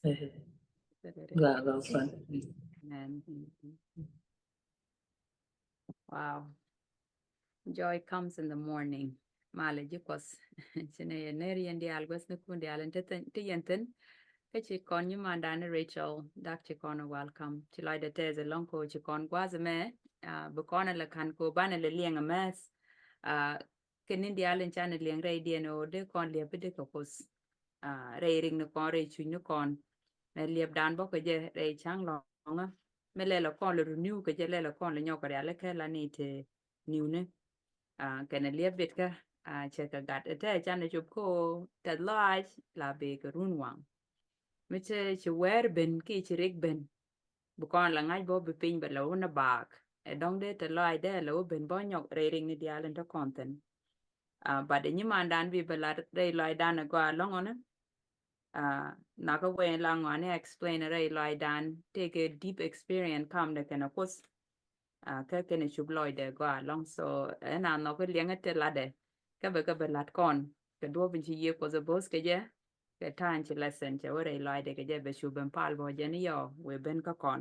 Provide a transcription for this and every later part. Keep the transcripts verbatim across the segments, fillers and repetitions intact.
Gak gak pan. Amen. Wow. Joy comes in the morning. Malɛ ji̱ Kuɔth. Ci nɛ yɛ ner yɛn diaal guäth ni kun diaal in ti yɛn thin. Kä ci kɔn nyimandan ni Rachel, dak ci kɔn welcome. Ci lɔcdɛ tɛth ɛlɔ̱ŋ ko ci kɔn gua̱th ɛmɛ. Bi kɔn ɛ lɛ ka̱n ko banɛ lɛ liɛŋ ɛmɛth. Kɛ ni̱n diaal in canɛ liɛŋ rɛydiɛn ɣöö dee kɔn liɛp i̱ dee kɛ Kuoth. Rɛy rik ni kɔn, rɛy cuc ni kɔn. Mɛ liɛpdan bä kɛ jɛ rɛy ca̱ŋ lɔ̱ŋä. Mɛ lɛlɛ kɔn lɛ runiu kɛ jɛ, lɛlɛ kɔn lɛ nyɔk kɛ rial ikɛ la ni te niuni. Kɛnɛ liɛp bitkä cɛ kɛ gat ɛ tɛ canɛ cop ko tɛth lɔac la bee kɛ run waŋ. Mi cɛ ci wɛɛr ben ki ci rik ben. Bi kɔn la ŋa̱c bä bi piny bɛ lɛ wun a baak. Ɛ dɔ̱ŋ dee te lɔac dee lɛ wä ben bä nyɔk rɛy rik ni diaal in te kɔn thin. But ɛ nyimandan bi bɛ la rɛy lɔacdan ɛ gɔaa lɔ̱ŋɔni. Nakä wen la ŋɔani explain rɛy lɔacdan tëëkɛ deep experience kam dɛ kɛnɛ Kuoth. Kä kɛnɛ cup lɔcdɛ gɔaa lɔ̱ŋ. So ɛn a nhɔk kä liɛŋä te latdɛ kä bɛ kä bɛ lat kɔn kɛ duɔ̱p in ci yiëë Kuoth ɛ bo̱th kɛ jɛ. Kɛ ta̱a̱ in ci lesson cɛ wä rɛy lɔacdɛ kɛ jɛ bɛ cup ben pal bä jɛ ni yɔ wëë ben kä kɔn.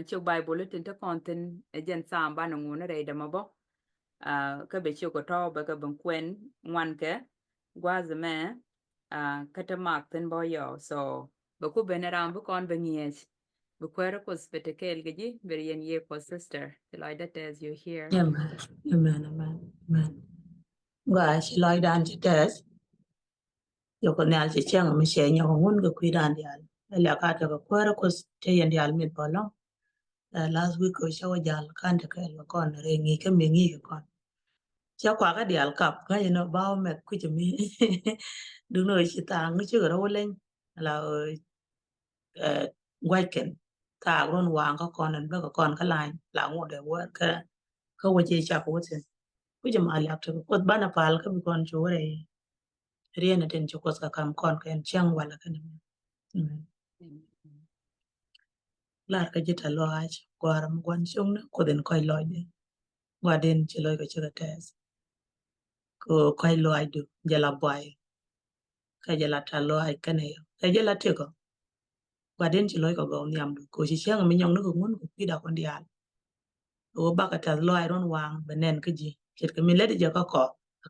Cuk Baibol tin te kɔn thin ɛ jɛn Sam banɛ ŋun rɛy dämä bä. Kä bɛ cuk ɛ tɔ̱ bɛ kɛ ben kuɛn ŋuan kɛ gua̱a̱th mɛ. Kä te mak thin bä yɔ. So bɛ ku ben ram bi kɔn bɛ ŋiɛc. Bi kuɛɛr Kuoth bɛ te kɛɛl kɛ ji̱ bɛ riɛn yiëë Kuɔth sister. Ci lɔcdɛ tɛth, you here. Amen. Amen. Amen. Amen. Gɔaa ci lɔcdan ci tɛth. Yoko nhial ci cäŋ mi cɛ nyɔk ŋun kɛ kui̱dan diaal. Ɛ lɛ ka tekɛ kuäärä Kuoth cɛ yɛn diaal mit bɔlɔ. Last week kɛ cɛ wä jal kan tekɛ lɛ kɔn rɛ ŋi̱i̱kä mi ŋi̱i̱kä kɔn. Cɛ kuakä diaal kap ŋa̱c inɔ ba wä mɛk kui̱c mi. Duŋni wä ci thaŋ ni cikɛ rɔ wä leny la wä guackɛn thaak run waŋ kä kɔn ɛn bäkɛ kɔn kä lany la ŋut ɛ wä kä kä wä ci cak wä thin. Kui̱c ma liak tekɛ Kuoth banɛ pal kä bi kɔn ci wä rɛ. Riɛn ɛ tin ci Kuoth kɛ kam kɔn kɛn cäŋ walɛ kɛn. Amen. Lar kä ji̱ tɛth lɔaac gua̱a̱r mi gua̱n cuŋni Kuoth in kɔc lɔcdɛ. Gua̱di̱n ci lɔc kɛ cikɛ tɛth. Kɛ kɔc lɔaacdu jɛ la buay. Kɛ jɛ la tɛth lɔaac kɛnɛ yɔ kɛ jɛ la tiekɔ. Gua̱di̱n ci lɔc kɛ gɔw nhiamdu kɛ ci cäŋ mi nyɔŋni kɛ ŋun kɛ kui̱da kɔn diaal. Ɣöö bakɛ tɛth lɔaac ruɔ̱n waŋ bɛ nɛn kä ji̱ ce̱tkɛ min lätdi jɛ kä kɔ.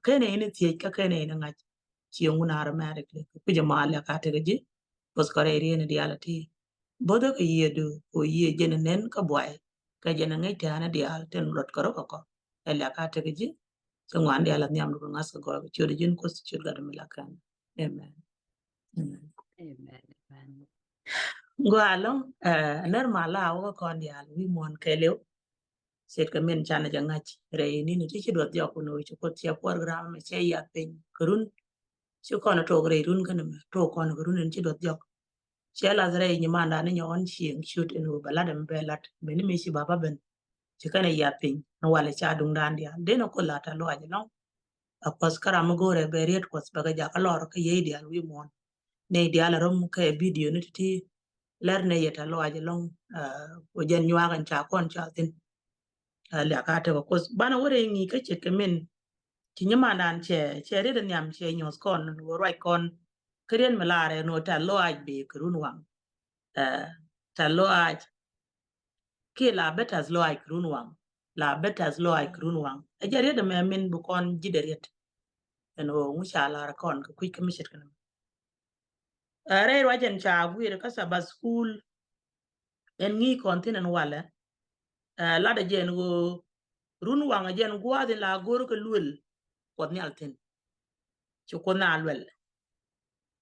Kɛnɛ in thiec kä kɛnɛ in ŋa̱c. Ci ŋun automatically kɛ kui̱c ɛmɔ a lɛk a tekɛ ji̱. Bos kɔ rɛy rieni diaal a ti bo̱thä kɛ yiëëdu kɛ yiëë jɛn nɛn kä buay. Kɛ jɛn ŋäc tɛ̈nä diaal tin luɔt kɛ rɔ kɛ kɔ. Ɛ lɛk a tekɛ ji̱. Ci ŋuan diaal a nhiamdu kɛ ŋa̱th kɛ gɔɔy kɛ ciötdɛ ji̱n Kuoth ciöt gat mi la kɛn. Amen. Amen. Amen. Amen. Gɔaa ɛlɔ̱ŋ. Nɛr ma la wä kä kɔn diaal wi̱i̱ muɔ̱ɔ̱n kɛɛliw. Ce̱tkɛ min canɛ jɛ ŋa̱c rɛy ni̱ni ti ci duɔth jɔk kun wä ci Kuoth cɛ program mɛ cɛ yath piny kɛ run. Ci kɔn tok rɛy run kɛn mɛ tok kɔn kɛ run in ci duɔth jɔk. Cɛ lath rɛy nyimandan ni nyɔn cieŋ ciöt in wä bɛ lat ɛmɛ bɛ lat bɛ ni mi ci baba ben. Ci kɛn ɛ yath piny ni walɛ ca duŋdan diaal den ɛ Kuoth la tɛth lɔaac ɛlɔ̱ŋ. A Kuɔth kä ram mi go̱o̱rɛ bɛ riet Kuɔth bɛ kɛ jakä lɔr kä yiey diaal wi̱i̱ muɔ̱ɔ̱n. Nɛy diaal a rom kɛ bidio ni ti̱ti̱. Lɛr nɛy yɛ tɛth lɔaac ɛlɔ̱ŋ. Wä jɛn nyuak in ca kɔn ca thin. Liak a tekɛ Kuoth banɛ wä rɛy ŋi̱i̱c kä ce̱tkɛ min. Ci nyimandan cɛ cɛ riet nhiam cɛ nyuɔth kɔn wä ruac kɔn. Kä riet mi laarɛ ni wä tɛth lɔaac bee kɛ run waŋ. Tɛth lɔaac kiɛ la bä tɛth lɔaac kɛ run waŋ. La bä tɛth lɔaac kɛ run waŋ ɛ jɛ riet ɛmɛ min bi kɔn ji̱dɛ riet. Ɛn ɣöö ŋu ca lar kɔn kɛ kui̱c kä mi ce̱tkɛ ni mɛ. Rɛy ruac ɛn ca guiir kä Sabbath school. Ɛn ŋi̱i̱c kɔn thi̱n ɛn walɛ. Latdɛ jɛ ɛn ɣöö run waŋ ɛ jɛ ɛn gua̱a̱th in la go̱r kɛ luël Kuɔth Nhial thi̱n. Ci Kuoth Nhial luɛl.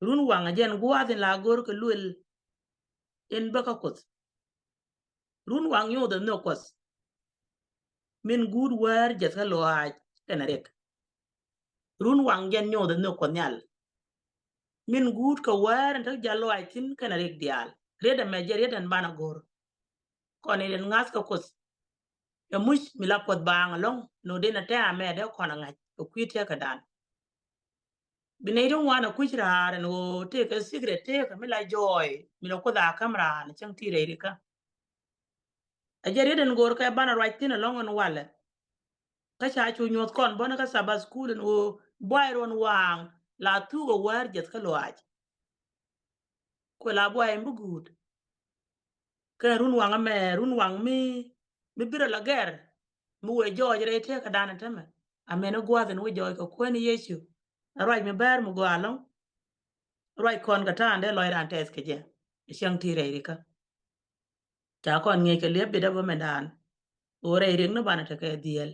Run waŋ ɛ jɛ ɛn gua̱a̱th in la go̱r kɛ luël in bä kä Kuoth. Run waŋ nyothɛ nhök Kuɔth. Min guut wäär jäth kä lɔaac kɛnɛ rik. Run waŋ jɛn nyothɛ nhök Kuɔth Nhial. Min guut kɛ wäär in te jal lɔaac thi̱n kɛnɛ rik diaal. Riet ɛmɛ jɛ riet ɛn banɛ go̱r. Kɔn in ŋa̱th kɛ Kuoth. Ɛ muc mi la Kuɔth baaŋ ɛlɔ̱ŋ ni wä den ɛ tɛ̈ amɛ dee kɔn ɛ ŋa̱c kɛ kui̱ tiɛkädan. Bi nɛy ti ŋuan ɛ kui̱c raar ɛn ɣöö tëëkɛ secret tëëkɛ mi la jɔɔy mi la Kuoth a käm raan cäŋ ti rɛy rikä. Ɛ jɛ riet ɛn go̱o̱r kɛ banɛ ruac thi̱n ɛlɔ̱ŋ ɛn walɛ. Kä ca cu nyuɔ̱th kɔn bɔ̱n kä Sabbath school ɛn ɣöö buay ruɔ̱n waaŋ la thuk ɛ wäär jäth kä lɔaac. Kuɛ la buay in bi guut. Kɛ run waŋ ɛmɛ, run waŋ mi, mi bi rɔ la gɛr, mi wëë jɔɔc rɛy tëëkä dan ɛ tämɛ. Amɛn ɛ gua̱a̱th in wëë jɔɔc kɛ kuäär ni Yecu. Ɛ ruac mi bɛɛr mi gɔaa ɛlɔ̱ŋ. Ruac kɔn kɛ ta̱a̱ in dee lɔc raan tɛth kɛ jɛ. Ɛ cäŋ ti rɛy rikä. Ca kɔn ŋi̱eec kɛ liep bitdä bä mɛndan. Ɣöö rɛy riɛk ni banɛ tekɛ dhieel.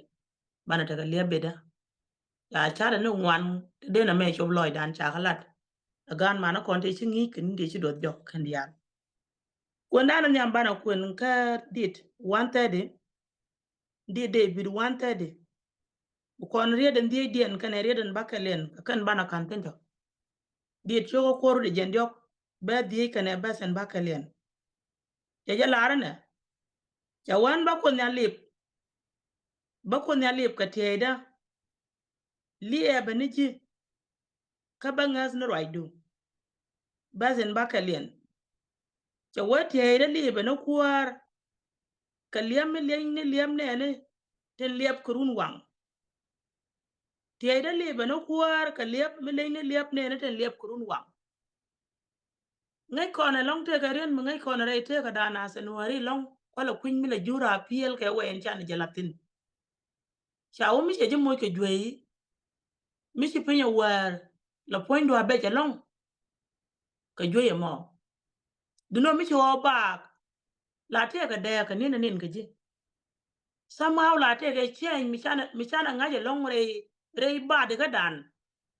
Banɛ tekɛ liep bitdä. Ca ca̱rɛ ni ŋuan ti den amɛ cop lɔcdan ca kɛ lat. Ɛ gaan manä kɔn tëë ci ŋi̱i̱c kɛ ni̱n tëë ci duɔth jɔk kɛn diaal. Kuendan nhiam banɛ kuen kä dit one thirty. Dit David one thirty. Kɔn riet in dhiecdiɛn kɛnɛ riet in bakɛliɛn kɛ kɛn banɛ ka̱n thi̱n tɔ. Dit cio̱k ɛ kuɔr di jɛn diɔ̱k bɛ dhiec kɛnɛ bɛth in bakɛliɛn. Cɛ jɛ lar ɛnɛ. Cɛ wän bä Kuoth Nhial lip. Bä Kuoth Nhial lip kɛ tiɛɛcdä. Liɛɛpɛ ni ji̱. Kä bä ŋäth ni ruacdu. Bäth in bakɛliɛn. Cɛ wee tiɛɛcdä lipɛ ni kuäär. Kɛ liɛm mi lieny ni liɛm nɛɛni tin liɛp kɛ run waŋ. Tiɛɛcdä lipɛ ni kuäär kɛ liɛp mi lieny ni liɛp nɛɛni tin liɛp kɛ run waŋ. Ŋäc kɔn ɛlɔ̱ŋ tëëkɛ riet mi ŋäc kɔn rɛy tëëkä dan a January ɛlɔ̱ŋ kualɛ kui̱ny mi lɛ jur a piɛl kɛ wɛy in can jɛ la thi̱n. Ca wä mi cɛ ji̱ moc kɛ juey mi ci piny ɛ wäär la puɔ̱nydu a bɛc ɛlɔ̱ŋ. Kɛ juey ɛmɔ. Dunɔ mi ci ɣɔɔ baak la tëëkɛ dɛɛk kɛ ni̱n ɛ ni̱n kɛ ji̱. Somehow la tëëkɛ change mi canɛ, mi canɛ ŋa̱c ɛlɔ̱ŋ rɛy, rɛy baat ikä dan.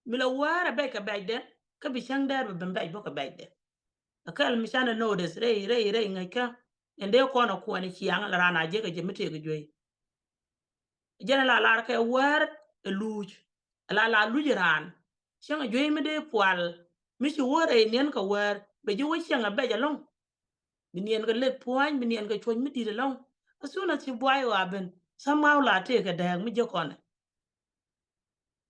Mi la wäär ɛ bɛc kɛ bɛcdɛ kä bi cäŋ dɛɛr bi ben bɛc bä kɛ bɛcdɛ. Ɛ kɛl mi canɛ notice rɛy, rɛy, rɛy ŋäckä. Ɛn dee kɔn ɛ kuɛn ɛ ciaŋ la raan a jekɛ jɛ mi tëëkɛ juey. Jɛn ala lar kɛ wäär ɛ luuc. Ala la luc raan. Cäŋ ɛ juey mi dee pual. Mi ci wäär ɛ niɛn kɛ wäär bɛ ji̱ wä cäŋ ɛ bɛc ɛlɔ̱ŋ. Bi niɛn kɛ lek pua̱ny, bi niɛn kɛ cuɔ̱c mi di̱t ɛlɔ̱ŋ. As soon as ci buay ɣɔaa ben, somehow la tëëkɛ dääk mi jiäk kɔnɛ.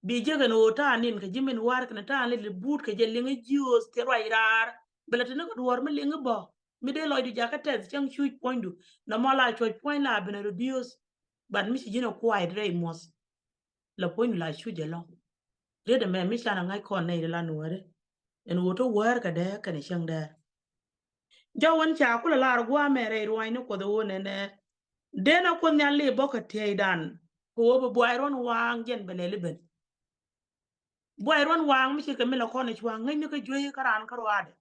Bi jiäk ɛn ɣöö ta̱a̱ ni̱n kɛ ji̱ min wa̱r kɛnɛ ta̱a̱ ni li buut kɛ jɛ liŋ i̱ jiööth ti ruac raar. Bɛ lɛ te ni kɛ duɔ̱ɔ̱r mi liŋ i̱ bä. Mi dee lɔcdu jakä tɛth cäŋ cuc puɔ̱nydu. Nɔmɔ la cuɔ̱c puɔ̱ny la ben a reduce. But mi ci ji̱n a quiet rɛy muɔ̱th. La puɔ̱nydu la cuc ɛlɔ̱ŋ. Riet ɛmɛ mi canɛ ŋa̱c kɔn nɛy ti la nuääri. Ɛn ɣöö te wäär kɛ dɛɛ kɛnɛ cäŋ dɛɛ. Jɔw wän ca kulɛ lar gua̱a̱mɛ rɛy ruanyni Kuɔth ɣöö nɛnɛ. Den a Kuoth Nhial li bä kɛ tiɛydan. Kɛ ɣöö bi buay ruɔ̱n waaŋ jɛn bɛ lɛli ben. Buay ruɔ̱n waaŋ mi cikɛ mi la kɔn i̱ cua̱ŋ ŋäcni kä juey kä raan kä ruaadɛ.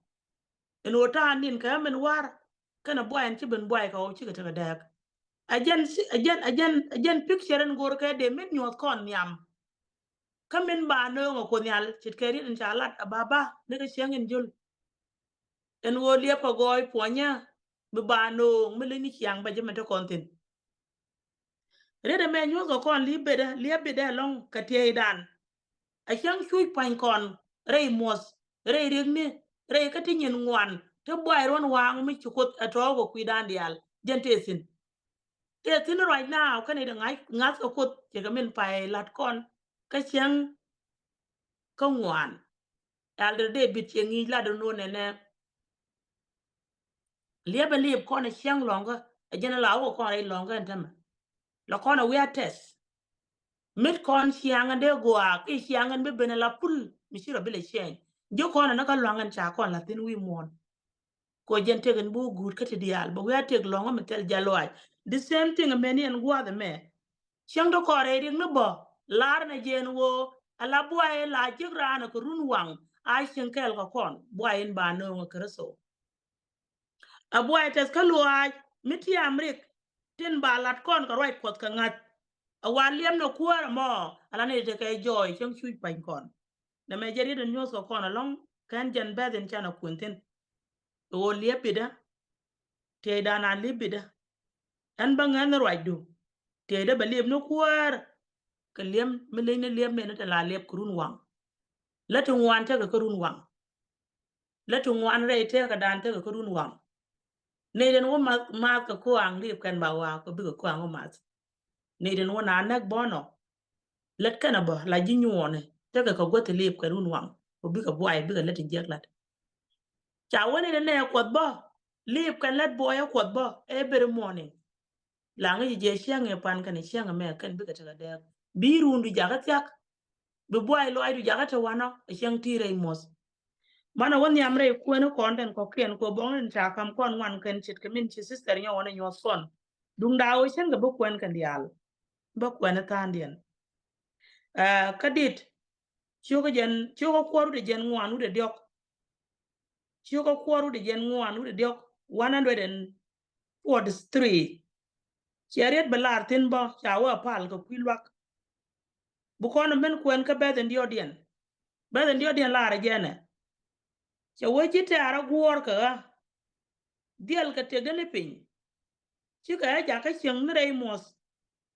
Ɛn ɣöö ta̱a̱ ni̱n kɛ min wa̱r kɛnɛ buay ɛn ci ben buay kɛ ɣɔw cikɛ tekɛ dɛɛk. Ɛ jɛn, ɛ jɛn, ɛ jɛn, ɛ jɛn picture ɛn go̱o̱r kɛ dee min nyuɔ̱th kɔn nhiam. Kä min ba nööŋ ɛ Kuoth Nhial ce̱tkɛ riet in ca lat ɛ baba ni kä cieŋ in jol. Ɛn ɣöö liɛpkɛ gɔɔy puɔnyä bi ba nööŋ mi leny ni ciaŋ bɛ jɛ mɛ te kɔn thi̱n. Riet ɛmɛ nyuɔ̱thkɛ kɔn li̱p betdä, liɛp betdä ɛlɔ̱ŋ kɛ tiɛydan. A cäŋ cuc pa̱ny kɔn rɛy muɔ̱th, rɛy riekni, rɛy kä ti nyin ŋuan ti buay ruɔ̱n waaŋ mi ci Kuoth ɛ tɔ̱ɔ̱k kɛ kui̱dan diaal jɛn tëë thi̱n. Tëë thi̱n ruac naaw kɛnɛ ti ŋa̱c ŋa̱th kɛ Kuoth cɛ kɛ min pay la̱t kɔn kä cäŋ kä ŋuan. Elder David ciɛ ŋi̱i̱c lat ɛn ɣöö nɛnɛ. Liɛpɛ liɛp kɔn ɛ ciaŋ lɔ̱ŋkä ɛ jɛn ɛ la wä kɔn rɛy lɔ̱ŋkä ɛn tämɛ. La kɔn ɛ wi̱i̱ a tɛth. Mit kɔn ciaŋ ɛn dee guaak i̱ ciaŋ ɛn bi ben ɛ la pul mi ci rɔ bi lɛ ciɛny. Ji̱ kɔn ɛn kä luaŋ ɛn ca kɔn la thi̱n wi̱i̱ muɔ̱ɔ̱n. Kɔ jɛn tëk in bi wä guut kä ti diaal bɛ wi̱i̱ a tëk lɔ̱ŋä mi thil ja̱l lɔaac. The same thing mɛni ɛn gua̱a̱th ɛmɛ. Cieŋ ti kɔn rɛy riɛk ni bä lar nɛ jɛ ɛn ɣöö ala buay la jiäk raan ɛ kɛ run waŋ. A cieŋ kɛɛl kɛ kɔn buay in ba nööŋ ɛ Kritho. A buay tɛth kä luaac mi tiam rik tin ba lat kɔn kɛ ruac Kuɔth kɛ ŋa̱th. A wa liɛm nɛ kuäär ɛmɔ ala ni tekɛ jɔɔy cieŋ cuc pa̱ny kɔn. Nɛmɛ jɛ riet in nyuɔ̱th kɛ kɔn ɛlɔ̱ŋ kɛn jɛn bɛth in canɛ kuën thi̱n. Kɛ ɣöö liɛp bitdä. Tiɛcdan a liɛp bitdä. Ɛn bä ŋäth ni ruacdu. Tiɛcdä bɛ liɛp ni kuäär. Kɛ liɛm mi leny ni liɛp nɛn ni te la liɛp kɛ run waŋ. Lät ti ŋuan tekɛ kä run waŋ. Lät ti ŋuan rɛy tëëkädan tekɛ kä run waŋ. Nɛy den wä math, math kɛ koaŋ liɛp kɛn ba waak kɛ bikɛ koaŋ wä math. Nɛy den wä na näk bɔnɔ. Lät kɛnɛ bä la ji̱ nyuɔɔni tekɛ kɛ guäth ti liɛp kɛ run waŋ. Kɛ bikɛ buay bikɛ lät ti jiäk lat. Ca wä nɛy den nɛ Kuɔth bä liɛp kɛn lät buɔyä Kuɔth bä every morning. La ŋäc jɛ ciaŋ ɛ pan kɛnɛ ciaŋ ɛmɛ kɛn bikɛ tekɛ dɛɛk. Bi rundu jakä thia̱k. Bi buay lɔaacdu jakä te wanɔ ɛ ciaŋ ti rɛy muɔ̱th. Manɛ wä nhiam rɛy kuɛn kɔn tin kɔ̱kiɛn kɛ ɣöö buɔ̱ŋni tin ca ka̱m kɔn ŋuan kɛn ce̱tkɛ min ci sister nyɔwä ni nyuɔ̱th kɔn. Duŋdɛ ɣöö cäŋ kɛ bä kuɛn kɛn diaal, bä kuɛn tha̱a̱ŋdiɛn. Kä dit, cio̱kä jɛn, cio̱kä kuɔr wi̱cdɛ jɛn ŋuan wi̱cdɛ diɔ̱k. Cio̱kä kuɔr wi̱cdɛ jɛn ŋuan wi̱cdɛ diɔ̱k, one hundred and forty-three. Ciɛ riet bɛ lar thi̱n bä ca wä pal kɛ kui̱ luak. Bi kɔn min kuɛn kä bɛth in diɔ̱kdiɛn. Bɛth in diɔ̱kdiɛn lar jɛnɛ. Cɛ wee ji̱ tɛ̈rä guɔ̱ɔ̱r kɛ ɣä. Dhiɛl kɛ tëkdä ni piny. Cikɛ ɛ jakä cieŋ ni rɛy muɔ̱th.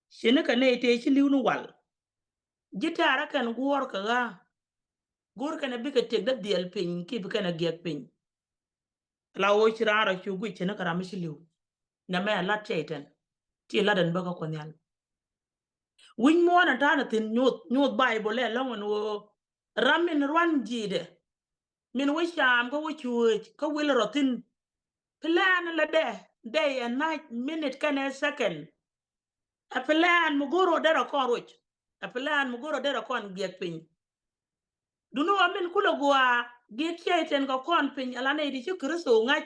Ci ni kɛ nɛy tëë ci li̱w ni wal. Ji̱ tɛ̈rä kɛn guɔ̱ɔ̱r kɛ ɣä. Go̱o̱r kɛn ɛ bikɛ tëkdä dhiɛl piny kiɛ bi kɛn ɛ giɛk piny. La ɣöö ci raan rɔ cu guic ci ni kɛ ram mi ci li̱w. Nɛmɛ ɛ lat cɛy-tan. Ti lat ɛn bä kä Kuɔth Nhial. Wi̱c muɔ̱ɔ̱n ɛn ta̱a̱n ɛ thi̱n nyuuth, nyuuth Bayböl ɛ lɔ̱ŋ ɛn ɣöö ram min ruan ji̱i̱dɛ. Min wä caam kä wä cuëëc kä wil rɔ thi̱n. Plan la dɛ, day and night, minute kɛnɛ second. Ɛ plan mi go̱o̱r rɔ derɛ kɔn ruc. Ɛ plan mi go̱o̱r rɔ derɛ kɔn giɛk piny. Duŋni ɣöö min kulɛ gua̱a̱ giɛk cɛy-tan kɛ kɔn piny ala nɛy ti ci Kritho ŋa̱c.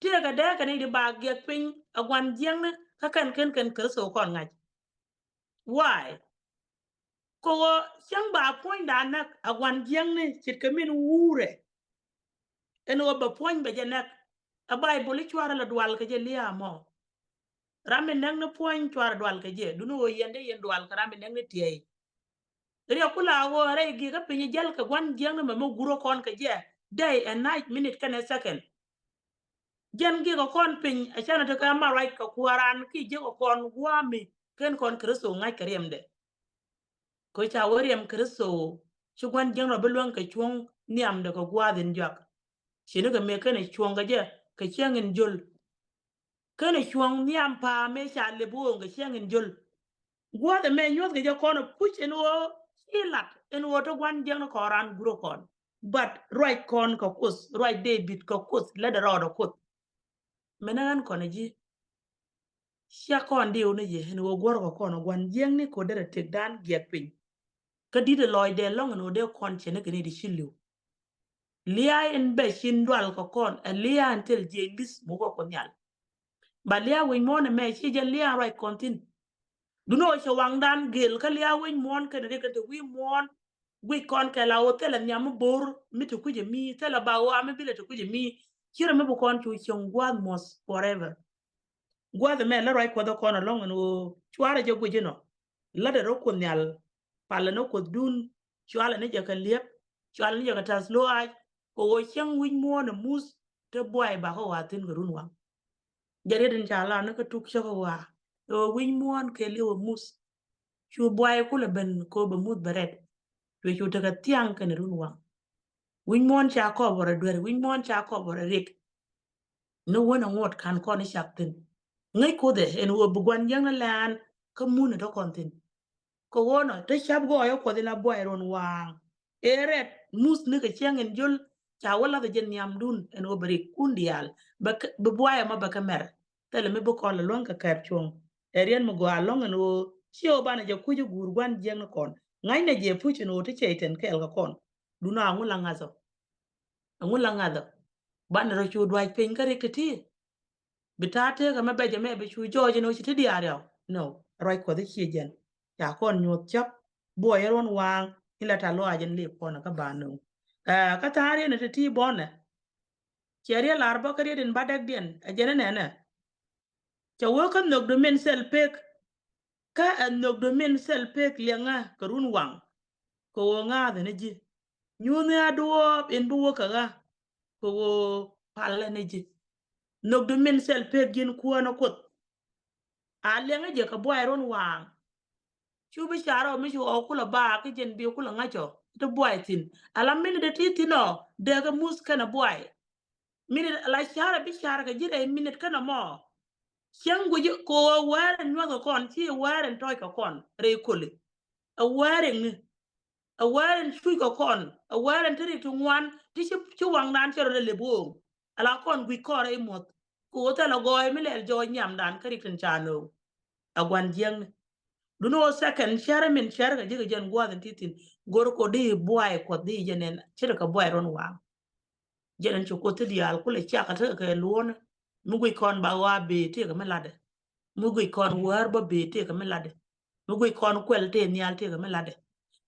Tëëkɛ dee kɛ nɛy ti ba giɛk piny ɛ gua̱n jiäkni kä kɛn kɛn kɛn Kritho kɔn ŋa̱c. Why? Kɛ ɣöö cäŋ ba puɔ̱nydan näk ɛ gua̱n jiäkni ce̱tkɛ min wuurɛ. Ɛn ɣöö bɛ puɔ̱ny bɛ jɛ näk. Ɛ Bayböl i̱ cuarɛ la dual kɛ jɛ lia̱a̱ mɔ. Ram mi näk ni puɔ̱ny cuarɛ dual kɛ jɛ. Duŋni ɣöö yɛn dee yɛn dual kɛ ram mi näk ni tiɛɛy. Riɛk ku la ɣöö rɛy gi̱i̱kä piny jäl kɛ gua̱n jiäkni mɛ mi gurä kɔn kɛ jɛ. Day and night, minute kɛnɛ second. Jɛn gi̱i̱kä kɔn piny ɛ canɛ tekɛ ma ruac kɛ kuääran ki jiäkä kɔn gua̱a̱mi ken kɔn Kritho ŋa̱c kɛ riɛmdɛ. Kɛ ca wä riɛm Kritho ci gua̱n jiäkni rɔ bi luäŋ kɛ cuɔ̱ŋ nhiamdɛ kɛ gua̱a̱th in jɔak. Ci ni kɛ mëë kenɛ cuɔ̱ŋ kɛ jɛ kɛ cäŋ in jöl. Kenɛ cuɔ̱ŋ nhiam pa̱a̱m mëë ca lep ɣööŋ kɛ cäŋ in jöl. Gua̱a̱th ɛmɛ nyuɔ̱thkɛ jɛ kɔn ɛ puc ɛn ɣöö ci lat ɛn ɣöö te gua̱n jiäkni kɔn raan gurä kɔn. But ruac kɔn kɛ Kuoth, ruac David kɛ Kuoth, lätdɛ rɔɔdɛ Kuoth. Mɛnɛ ɣän kɔn ɛ ji̱. Cia kɔn diw ni yɛ ɛn ɣöö guɔ̱rkɛ kɔn ɛ gua̱n jiäkni kɛ ɣöö derɛ tëkdan giɛk piny. Kä di̱t ɛ lɔcdɛ lɔ̱ŋ ɛn ɣöö dee kɔn cɛ ni kɛ ni di ci li̱w. Lia̱a̱ in bɛ cin dual kɛ kɔn ɛ lia̱a̱ in thil jiɛc li̱th mukɛ Kuoth Nhial. Ba lia̱a̱ wi̱c muɔ̱ɔ̱n ɛmɛ ci jɛ lia̱a̱ ruac kɔn thi̱n. Duŋni ɣöö cɛ waŋdan gel kä lia̱a̱ wi̱c muɔ̱ɔ̱n kɛnɛ riɛk kɛn te wi̱i̱ muɔ̱ɔ̱n. Guic kɔn kɛ la ɣöö thilɛ nhiam mi bo̱r mi te kui̱c ɛ mi, thilɛ ba ɣöö am mi bilɛ te kui̱c ɛ mi. Ci rɛ mi bi kɔn cu cieŋ gua̱a̱th muɔ̱th forever. Gua̱a̱th ɛmɛ la ruac Kuɔth ɛ kɔn ɛlɔ̱ŋ ɛn ɣöö cuarɛ jɛ guic inɔ. Lätdɛ rɔ Kuoth Nhial, palɛ ni Kuothdun, cualɛ ni jɛ kɛ liɛp, cualɛ ni jɛ kɛ ta̱th lɔaac, kɛ ɣöö cäŋ wi̱c muɔ̱ɔ̱n ɛ muth te buay bakä wa̱a̱ thi̱n kɛ runwaŋ. Jɛ riet in ca lar ni kä tuk cä kɛ wa̱a̱, kɛ ɣöö wi̱c muɔ̱ɔ̱n kɛ li̱w ɛ muth. Cu buay kulɛ ben kɛ ɣöö bɛ muth bɛ rɛt. Cuɛ cu tekɛ thiaŋ kɛnɛ runwaŋ. Wi̱c muɔ̱ɔ̱n ca kɔp wä rɛ duer, wi̱c muɔ̱ɔ̱n ca kɔp wä rɛ riɛk. Ni wen a ŋot kan kɔn i̱ cak thi̱n. Ŋäc Kuoth ɛ ɛn ɣöö bi gua̱n jiäkni lɛ̈ɛ̈n kä mun ɛ te kɔn thi̱n. Kɛ ɣöö nɔ te ca̱p gɔɔyä Kuɔth in la buay ruɔ̱n waaŋ. Ëë rɛt muth ni kɛ cäŋ in jöl ca wä lath ɛ jɛ nhiamdun ɛn ɣöö bɛ riɛkun diaal. Bɛ kɛ, bi buay ɛmɔ bɛ kɛ mɛr. Thilɛ mi bi kɔn lɛ luäŋ kɛ kɛɛp cuɔ̱ŋ. Ɛ riɛn mi gɔaa ɛlɔ̱ŋ ɛn ɣöö ci ɣöö banɛ jɛ kuc i̱ guur gua̱n jiäkni kɔn. Ŋa̱cnɛ jɛ puc ɛn ɣöö te cɛy-tan kɛɛl kɛ kɔn. Duŋni a ŋu la ŋa̱th ɔ. Aŋu la ŋa̱thä. Banɛ rɔ cu duac piny kä riɛk ti̱ti̱. Bi ta̱a̱ tëëkä mɛ bɛc ɛmɛ bi cu jɔɔc ɛn ɣöö ci ti diaal riaw. No, ruac Kuɔth i̱ ciɛ jɛn. Ca kɔn nyuɔ̱th cäp. Buɔyä ruɔ̱n waaŋ in la ta̱ lɔaac in lip kɔn kä ba nööŋ. Kä tha̱a̱ŋ riɛn ɛ ti̱ti̱ bɔnɛ. Ciɛ riɛl lar bä kä riet in ba däkdiɛn ɛ jɛn ɛ nɛnɛ. Cɛ wee kä nhökdu min thil pek. Kä ɛ nhökdu min thil pek liɛŋä kɛ run waŋ. Kɛ ɣöö ŋa̱a̱thɛ ni ji̱. Nyuuthni a duɔ̱ɔ̱p in bi wä kɛ ɣä. Kɛ ɣöö palä ni ji̱. Nhökdu min thil pek ji̱n kuäär ni Kuoth. A liɛŋä jɛ kɛ buay ruɔ̱n waŋ. Cu bi carɛ ɔ mi cu ɣɔw kulɛ baak kä jɛn bi kulɛ ŋa̱c ɔ. Ti buay thi̱n. Ala minit ti thi̱n ɔ. Dee kɛ muth kɛnɛ buay. Minit ala carɛ bi carɛ kɛ ji̱ rɛy minit kɛnɛ mɔ. Cäŋ guic kɛ ɣöö wäär in nyuɔth kɛ kɔn ci wäär in tɔ̱ɔ̱c kɛ kɔn rɛy koli. Ɛ wäär in ŋi. Ɛ wäär in cuc kɛ kɔn. Ɛ wäär in ti rik ti ŋuan ti ci, ci waŋdan cɛ rɔ lɛ lep ɣööŋ. Ala kɔn guic kɔn rɛy muɔth. Kɛ ɣöö thilɛ gɔɔy mi lɛl jɔɔc nhiamdan kä rik tin ca nööŋ. Ɛ gua̱n jiäkni. Duŋni ɣöö second cärä min cärä kɛ ji̱ kɛ jɛn gua̱a̱th in ti thi̱n. Go̱r kɔ di buay Kuɔth di jɛ nɛn ce̱tkɛ buay ruɔ̱n waŋ. Jɛn ɛn ci Kuoth ti diaal kulɛ ciakä tekɛ kɛ luɔ̱ɔ̱nɛ. Mi guic kɔn ba ɣɔaa bëë tëëkɛ mi latdɛ. Mi guic kɔn wäär bä bëë tëëkɛ mi latdɛ. Mi guic kɔn kuɛl tëë nhial tëëkɛ mi latdɛ.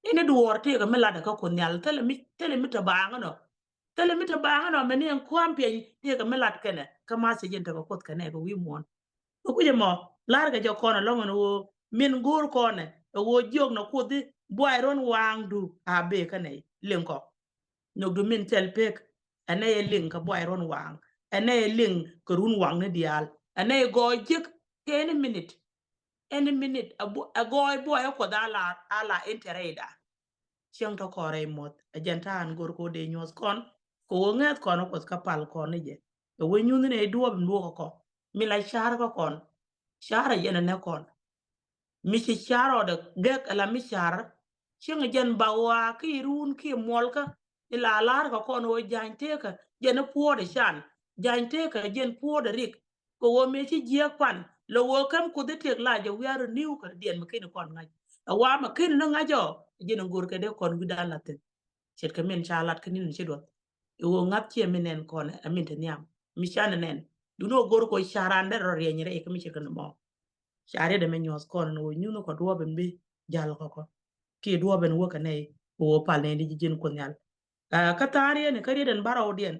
Ni ni duɔɔr tëëkɛ mi latdɛ kä Kuoth Nhial. Thilɛ mi, thilɛ mi te baaŋä nɔ. Thilɛ mi te baaŋä nɔ mɛ ni ɛn kua̱m piɛny tëëkɛ mi lat kɛnɛ. Kä ma thiec jɛn tekɛ Kuoth kɛnɛ kɛ wi̱i̱ muɔ̱ɔ̱n. Kɛ kui̱c ɛmɔ, la̱rkɛ jɛ kɔn ɛlɔ̱ŋ ɛn ɣöö min go̱o̱r kɔn ɛ ɣöö jiɔk nɔ Kuoth i̱ buay ruɔ̱n waaŋdu a bëë kä nɛy liŋ kɔ. Nhökdu min thil pek, ɛ nɛy ɛ liŋ kɛ buay ruɔ̱n waaŋ, ɛ nɛy ɛ liŋ kɛ run waŋni diaal, ɛ nɛy ɛ gɔɔy jiäk kɛ any minute, any minute, ɛ gɔɔy buay ɛ Kuɔth a la, a la intereda. Cieŋ tɔ kɔn rɛy muɔth, ɛ jɛn ta̱a̱ ɛn go̱r kɛ ɣöö dee nyuɔ̱th kɔn, kɛ ɣöö ŋäth kɔn ɛ Kuɔth kä pal kɔn ni jɛ. Ɛ wee nyuthni ɛ duɔ̱ɔ̱p in luɔ̱k kä kɔ, mi la ca̱r kä kɔn, ca̱r ɛ jɛn ɛ nɛ kɔn. Mi ci ca̱r ɔdɛ gɛk ɛ la mi ca̱r, cieŋ ɛ jɛn ba ɣɔaa ki run ki muɔlkä, ila la̱r kä kɔn ɣöö ja̱ny tëëkä jɛn ɛ puɔ̱ɔ̱dɛ can, ja̱ny tëëkä jɛn puɔ̱ɔ̱dɛ rik, kɛ ɣöö mëë ci jiääk pan, lɛ ɣöö käm Kuoth i̱ tëëk la jɛ wi̱i̱ a rɔ ni̱w kä diɛn mi ken kɔn ŋa̱c. Ɛ wa mɛ ken ni ŋa̱c ɔ, jɛn ɛ go̱r kɛ dee kɔn wi̱dan la thi̱n. Ce̱tkɛ min ca lat kä ni̱n ci duɔth. I̱ ɣöö ŋa̱th ciɛ mi nɛn kɔn ɛ min te nhiam. Mi ca nɛ nɛn. Duundɛ ɣöö go̱r kɛ ɣöö ca raan dee rɔ riɛny rɛy kä mi ce̱tkɛ ni mɔ. Ca riet ɛmɛ nyuɔ̱th kɔn ni ɣöö nyuthni kɔ duɔ̱ɔ̱p in bi ja̱l kɔkɔ. Kiɛ duɔ̱ɔ̱p in wäkɛ nɛy kɛ ɣöö pal nɛy di ji̱ ji̱n Kuoth Nhial. Kä tha̱a̱ŋ riet ni kä riet in bärɔwdiɛn.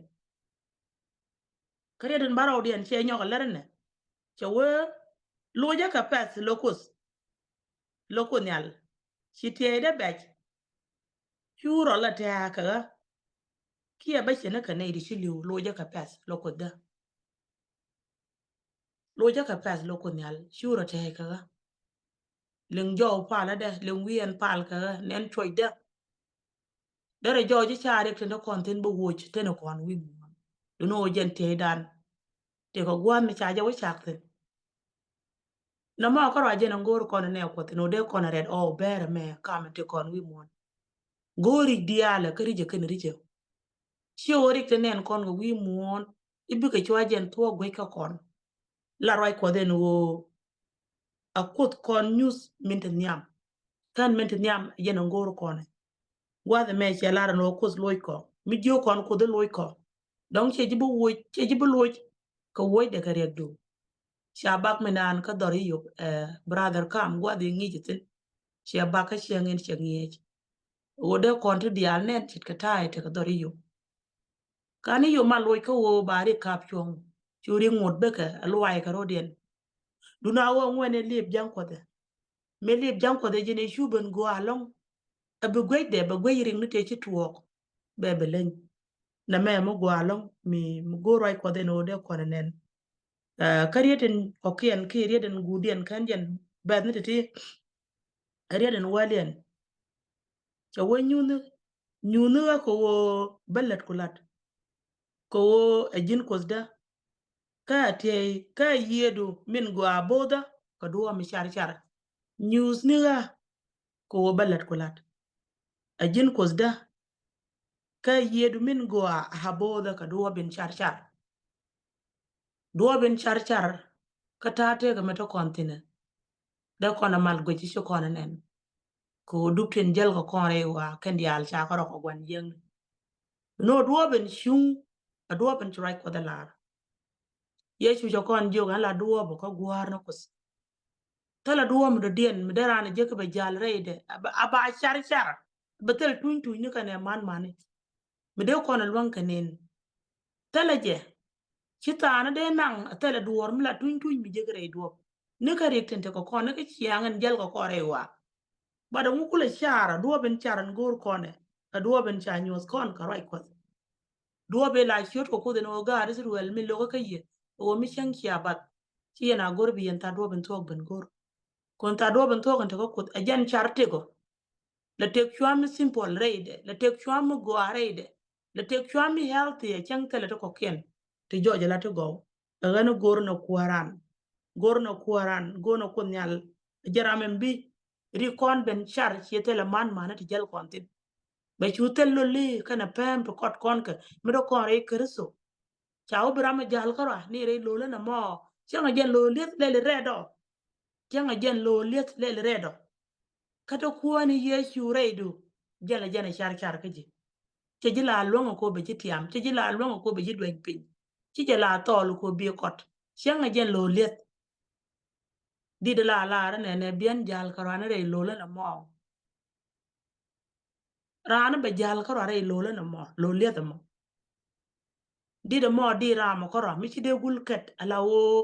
Kä riet in bärɔwdiɛn cɛ nyɔk ɛ lär ɛnɛ. Cɛ wee locä kɛ pɛ̈th lo̱k Kuoth. Lo̱k Kuoth Nhial. Ci tiɛɛcdä bɛc. Cu rɔ la tɛ̱̈ɛ̱̈ kɛ ɣä. Kiɛ bä cɛ ni kɛ nɛy di ci li̱w locä kɛ pɛ̈th lo̱k Kuothdä. Locä kɛ pɛ̈th lo̱k Kuoth Nhial. Cu rɔ tɛ̱̈ɛ̱̈ kɛ ɣä. Liŋ jɔw palädɛ, liŋ wi̱i̱ ɛn pal kɛ ɣä, nɛn cuɔcdä. Derɛ jɔw ji̱ ca riɛk tin te kɔn thi̱n bä woc, tin te kɔn wi̱i̱ muɔ̱ɔ̱n. Duundɛ ɣöö jɛn tiɛɛcdan. Tëëkɛ gua̱a̱th mi ca jɛ wä cak thi̱n. Nɔmɔ kärɔa jɛn ɛ go̱o̱r kɔn ɛ nɛ Kuɔth thi̱n ɣöö dee kɔn ɛ rɛt ɔ bɛɛr ɛmɛ kamɛ tëë kɔn wi̱i̱ muɔ̱ɔ̱n. Go̱o̱r ri̱c diaalɛ kä ri̱c ɛ kɛn ri̱c ɛ. Ciɛ ɣöö riɛk tin nɛn kɔn kɛ wi̱i̱ muɔ̱ɔ̱n i̱ bikɛ cua jɛn thuɔ̱k guec kä kɔn. La ruac Kuɔth ɛn ɣöö a Kuoth kɔn nyuth min te nhiam. Kän min te nhiam jɛn ɛ go̱o̱r kɔn ɛ. Gua̱th ɛmɛ cɛ lar ɛn ɣöö Kuoth loc kɔ. Mi jiök kɔn Kuoth i̱ loc kɔ. Dɔ̱ŋ ciɛ ji̱ bi woc, ciɛ ji̱ bi loc. Kɛ wocdɛ kɛ riɛkdu. Ca bak mi naan kä dhɔr i̱ yop, eh, brother Kam gua̱th i̱ ŋi̱i̱c ithin. Ciɛ bak kä ciɛ ŋi̱n ciɛ ŋi̱eec. Ɣöö dee kɔn ti diaal nɛn ce̱tkɛ ta̱a̱ i̱ tekɛ dhɔr i̱ yop. Kan i̱ yop ma loc kä ɣöö ba rik ka̱p cuɔ̱ŋ. Cu rik ŋot bekɛ ɛ luaac kɛ ro̱diɛn. Duundɛ ɣöö ŋuɛn ɛ liep ja̱ŋ Kuɔth ɛ. Mëë liep ja̱ŋ Kuɔth ɛ ji̱n ɛ cu ben gɔaa ɛlɔ̱ŋ. Ɛ bi guecdɛ bɛ guec riŋni tëë ci tuɔɔk. Bɛ bɛ leny. Nɛmɛ mi gɔaa ɛlɔ̱ŋ mi, mi go̱o̱r ruac Kuɔth ɛn ɣöö dee kɔn ɛ nɛn. Ɛ, kä riet in kɔ̱kiɛn kiɛ riet in guuthdiɛn kän jɛn bɛth ni ti̱ti̱. Riet in wäliɛn. Cɛ wee nyuthni, nyuthni ɣä kɛ ɣöö bä lät ku la̱t. Kɛ ɣöö ɛ ji̱n Kuothdä. Kä a tiey, kä a yiëëdu min gɔaa bo̱o̱thä kɛ duɔ̱ɔ̱p mi car car. Nyuthni ɣä kɛ ɣöö bä lät ku la̱t. Ɛ ji̱n Kuothdä. Kä a yiëëdu min gɔaa a bo̱o̱thä kɛ duɔ̱ɔ̱p in car car. Duɔ̱ɔ̱p in car car kä ta̱a̱ tëëkɛ mi te kɔn thi̱n ɛ. Dee kɔn a mal guic ci kɔn ɛ nɛn. Kɛ ɣöö dup tin jäl kɛ kɔn rɛy ɣɔaa kɛn diaal ca kärɔ̱ kɛ gua̱n jiäkni. Nɔ duɔ̱ɔ̱p in cuŋ, a duɔ̱ɔ̱p in ci ruac Kuɔth ɛ lar. Yecu cɛ kɔn jiök ɛn la duɔ̱ɔ̱p kä gua̱a̱r ni Kuoth. Thilɛ duɔ̱ɔ̱p mi dɔ̱diɛn mi dee raan a jiäk kɛ bɛ ja̱l rɛydɛ a ba, a ba car car. Bɛ thil tuny tuny ni kɛnɛ man mani. Mi dee kɔn a luäŋ kɛ nin. Thilɛ jɛ. Ci thaani dee naŋ a thilɛ duɔ̱ɔ̱r mi la tuny tuny mi jiäk rɛy duɔ̱ɔ̱p. Ni kä riɛk tin tekɛ kɔn ni kä ciaŋ in jäl kɛ kɔn rɛy ɣɔaa. Bat ɛŋu kulɛ car a duɔ̱ɔ̱p in car in go̱o̱r kɔn ɛ. A duɔ̱ɔ̱p in ca nyuɔ̱th kɔn kɛ ruac Kuɔth. Duɔ̱ɔ̱p in la ciöt kɛ Kuoth in ɣöö gaat Ithɛrɛl mi lo̱kä kä yɛ. Ɣöö mi cäŋ cia bath. Ci yɛn a go̱r bi yɛn tha̱a̱ŋ duɔ̱ɔ̱p in thuɔ̱k ben go̱r. Kɔn tha̱a̱ŋ duɔ̱ɔ̱p in thuɔ̱k in tekɛ Kuoth. Ɛ jɛn car tëkɔ. La tëk cua mi simple rɛydɛ. La tëk cua mi gɔaa rɛydɛ. La tëk cua mi healthy ɛ cäŋ thilɛ ti kɔ̱kiɛn. Ti jɔɔc ɛ la ti gɔw. Ɛ ɣän go̱r nɔ kuääran. Go̱r nɔ kuääran. Go̱r nɔ Kuoth Nhial. Ɛ jɛ ram ɛn bi. Ri kɔn ben car ciɛ thilɛ man mani ti jäl kɔn thi̱n. Bɛ cu thil loli kɛnɛ pɛm ti kɔt kɔn kɛ. Mi dee kɔn rɛy Kritho. Ca wä bi ram mi ja̱l kärɔa ni rɛy lo̱l ɛn ɛmɔ. Cäŋ a jɛn lo̱l lieth lɛl rɛɛt ɔ. Cäŋ a jɛn lo̱l lieth lɛl rɛɛt ɔ. Kä te kuäär ni Yecu rɛydu. Jɛn a jɛn a car car kä ji̱. Cɛ ji̱ la luäŋ kɔ bɛ ji̱ tiam, cɛ ji̱ la luäŋ kɔ bɛ ji̱ duɛny piny. Ci jɛ la thɔɔl kɔ bi kɔt. Cäŋ a jɛn lo̱o̱ lieth. Dit la lar nɛnɛ biɛn jal kɛ raan rɛy lo̱o̱ lä nɛ mɔ. Raan bɛ jal kärɔa rɛy lo̱o̱ lä nɛ mɔ, lo̱o̱ lieth mɔ. Dit mɔ dit ram kärɔa mi ci dee gul kɛt ala ɣöö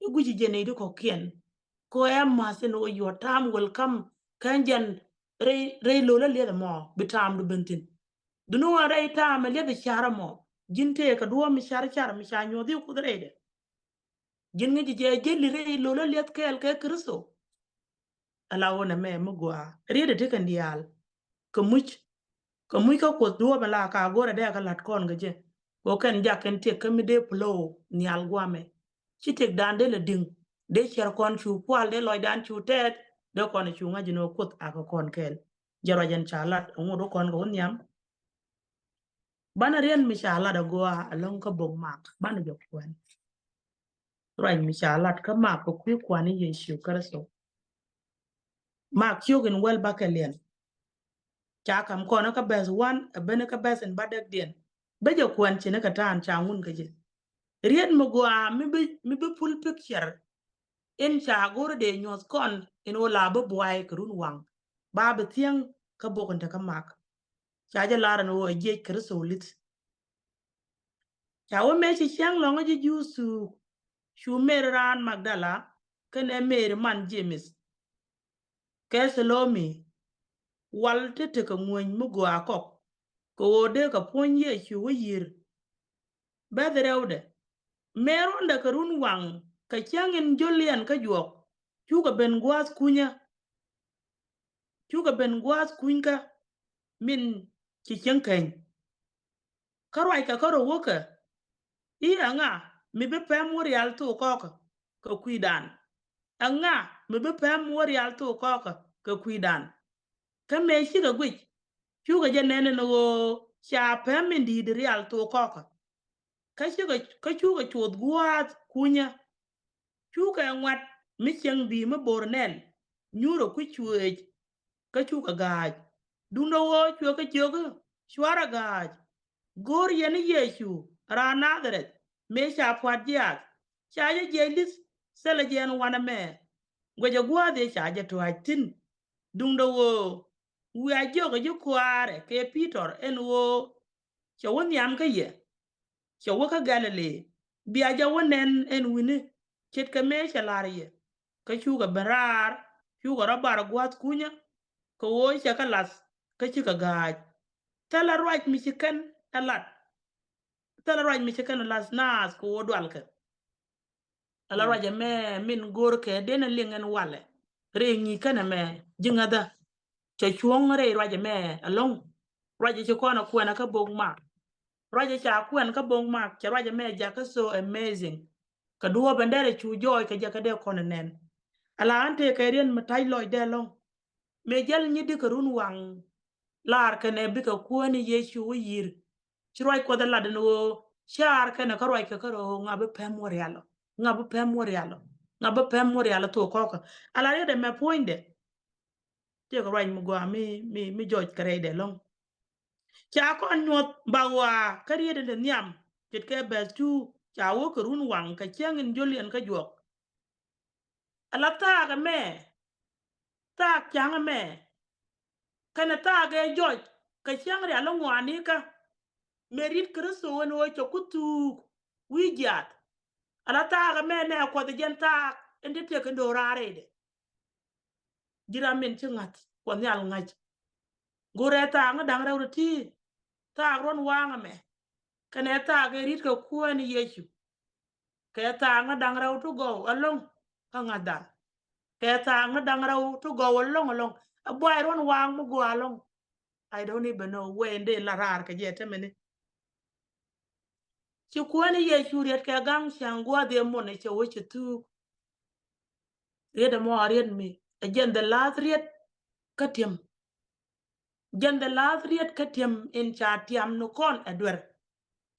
i̱ guici jɛn i̱ di kɔ̱kiɛn. Kɛ ɣöö ɛ ma̱th in ɣöö your time will come. Kɛn jɛn rɛy, rɛy lo̱o̱ lä lieth mɔ bi time du ben thi̱n. Duni ɣöö rɛy time lieth car mɔ ji̱n tëë kɛ duɔ̱ɔ̱p mi car car mi ca nyuɔ̱th i̱ Kuoth rɛydɛ. Ji̱n ŋi̱ci jɛ jeli rɛy lo̱l a liɛth kɛɛl kɛ Kritho. Ala wä nɛ mɛ mi gɔaa riet ɛ ti kɛn diaal. Kɛ muc, kɛ muc kä Kuoth duɔ̱ɔ̱p ɛ la ka go̱rɛ dee kɛ la̱t kɔn kɛ jɛ. Kɛ kɛn jak kɛn tiek kä mi dee plow nhial guamɛ. Ci tiek dan dee lɛ di̱ŋ, dee ciɛr kɔn cu pual, dee lɔcdan cu tɛɛth, dee kɔn cu ŋa̱c ni wä Kuoth akɛ kɔn kɛɛl. Jɛ ruac ɛn ca lat ɛŋu dee kɔn kɛ wä nhiam. Banɛ riɛn mi ca lat agɔaa ɛlɔ̱ŋ kä bok Mak, banɛ jɛ kuɛn. Ruac mi ca lat kä Mak kɛ kui̱ kuan i̱ Yecu Kritho. Mak ciök in wäl bakɛ liɛn. Ca kam kɔn kä bɛth wan, ɛ ben kä bɛth in ba dɛkdiɛn. Bä jɛ kuɛn ci ni kɛ ta̱a̱n ca ŋun kä jɛ. Riet mi gɔaa mi bi, mi bi full picture in ca go̱r dee nyuɔth kɔn in ɣöö la bi buay kɛ run waŋ. Ba bi thiäŋ kä bok in te kä Mak. Ca jɛ lar ɛn ɣöö ɛ jiɛc Kritho li̱th. Ca wä mëë ci cäŋ lɔ̱ŋä ji̱ Juudh thuuk, cu Mɛri raan Magdala kɛnɛ Mɛri man Jemith kɛ Thalomi wal ti tekɛ ŋuäny mi gɔaa kɔk, kɛ ɣöö dee kɛ puɔ̱ny Yecu wä yiër. Bɛ̈th rɛwdɛ, mëë ruɔ̱ndɛ kɛ run waŋ kɛ cäŋ in jol yɛn kä juɔk, cukɛ ben gua̱a̱th kunyä. Cukɛ ben gua̱a̱th kunykä min ci cieŋ keny. Kä ruackɛ kä rɔ wäkɛ i̱, ɛŋa mi bi pɛm wä rial thok kɔkä kɛ kui̱dan? Ɛŋa mi bi pɛm wä rial thok kɔkä kɛ kui̱dan? Kä mëë cikɛ guic, cukɛ jɛ nɛn ɛn ɣöö ca pɛm in di̱i̱t rial thok kɔkä. Kä cukɛ, kä cukɛ cuɔth gua̱a̱th kunyä. Cukɛ ŋuat mi cieŋ bi̱i̱ mi bo̱r nɛn, nyuurɛ kui̱ cuëëc, kä cukɛ ga̱a̱c. Duundɛ ɣöö cuɛ kɛ jiök i̱, cuarɛ ga̱a̱c. Go̱o̱r yɛn i̱ Yecu raan Nadharɛth mëë ca pua̱t jiaath, ca jɛ jiɛc li̱th thilɛ jɛ ɛn wanɛ mɛ. Guɛcɛ gua̱a̱th ëë ca jɛ tua̱c thi̱n. Duundɛ ɣöö wiaa jiökɛ ji̱ kuaarɛ kɛ Pi-tɔr ɛn ɣöö cɛ wä nhiam kä yɛ, cɛ wä kä Gɛ̈-lɛ-li, bia jɛ wä nɛn ɛn wi̱ni, ce̱tkɛ mëë cɛ la̱r yɛ. Kä cukɛ ben raar, cukɛ rɔ bar gua̱a̱th kunyä, kɛ ɣöö cɛ kɛ lath, kä cikɛ ga̱a̱c. Thilɛ ruac mi ci kɛn ɛ lat. Thilɛ ruac mi ci kɛn ɛ lath naath kɛ ɣöö dualkɛ. Ala ruac ɛmɛ min go̱o̱rkɛ denɛ liŋ ɛn walɛ. Rɛy ŋi̱i̱c kɛn ɛmɛ ji̱ ŋäthä. Cɛ cuɔ̱ŋ rɛy ruac ɛmɛ ɛlɔ̱ŋ. Ruac ɛ ci kɔn ɛ kuɛn ɛ kä bok Mak. Ruac ɛ ca kuɛn kä bok Mak, cɛ ruac ɛmɛ jakä so amazing. Kɛ duɔ̱ɔ̱p ɛn derɛ cu jɔɔc kɛ jɛ kä dee kɔn ɛ nɛn. Ala ɣän tëëkɛ riɛn mi ta̱c lɔcdɛ ɛlɔ̱ŋ. Mëë jäl nyi di kɛ run waŋ, lar kɛnɛ bikɛ kuäär ni Yecu wä yi̱r. Ci ruac Kuɔth ɛ lat ɛn ɣöö caar kɛnɛ kä ruac kɛ kärɔ̱ ɣöö ŋa bi pɛm wä rial ɔ, ŋa bi pɛm wä rial ɔ, ŋa bi pɛm wä rial ɔ thok kɔkä. Ala riet ɛmɛ puɔ̱nydɛ. Tiekɛ ruac mi gɔaa mi, mi, mi jɔc kɛ rɛydɛ ɛlɔ̱ŋ. Ca kɔn nyuɔth ba ɣɔaa kä riet ɛn te nhiam, ce̱tkɛ bɛ̈th cu ca wä kɛ run waŋ kɛ cäŋ in jol yɛn kä juɔk. Ala thaak ɛmɛ, thaak ca̱ŋ ɛmɛ, kɛnɛ thaak ɛ jɔc kɛ cäŋ rial ŋuanikä. Mëë ri̱t Kritho ɛn ɣöö cɛ ku thuuk wi̱i̱ jiaath. Ala thaak ɛmɛ nɛ Kuɔth ɛ jɛn thaak in te tiek in do̱raar rɛydɛ. Ji̱ ram min ci ŋa̱th Kuɔth Nhial ŋa̱c. Go̱rɛ thaak ŋä da̱ŋ rɛw ti ti, thaak ruɔ̱n waŋ ɛmɛ. Kɛnɛ thaak ɛ ri̱t kɛ kuäär ni Yecu. Kɛ thaak ŋä da̱ŋ rɛw ti gɔw ɛlɔ̱ŋ kä ŋa̱thdan. Kɛ thaak ŋä da̱ŋ rɛw ti gɔw ɛlɔ̱ŋ ɛlɔ̱ŋ. Ɛ buay ruɔ̱n waŋ mi gɔaa ɛlɔ̱ŋ. I don't even know where in dee la raar kɛ jɛ tɛmɛni. Ci kuäär ni Yecu riet kɛ gaŋ cäŋ gua̱a̱th ëë mun ɛ cɛ wä cɛ thuuk. Riet ɛmɔ a riet mi ɛ jɛn the last riet kä tiɛm. Jɛn the last riet kä tiɛm in ca tiam ni kɔn ɛ duer.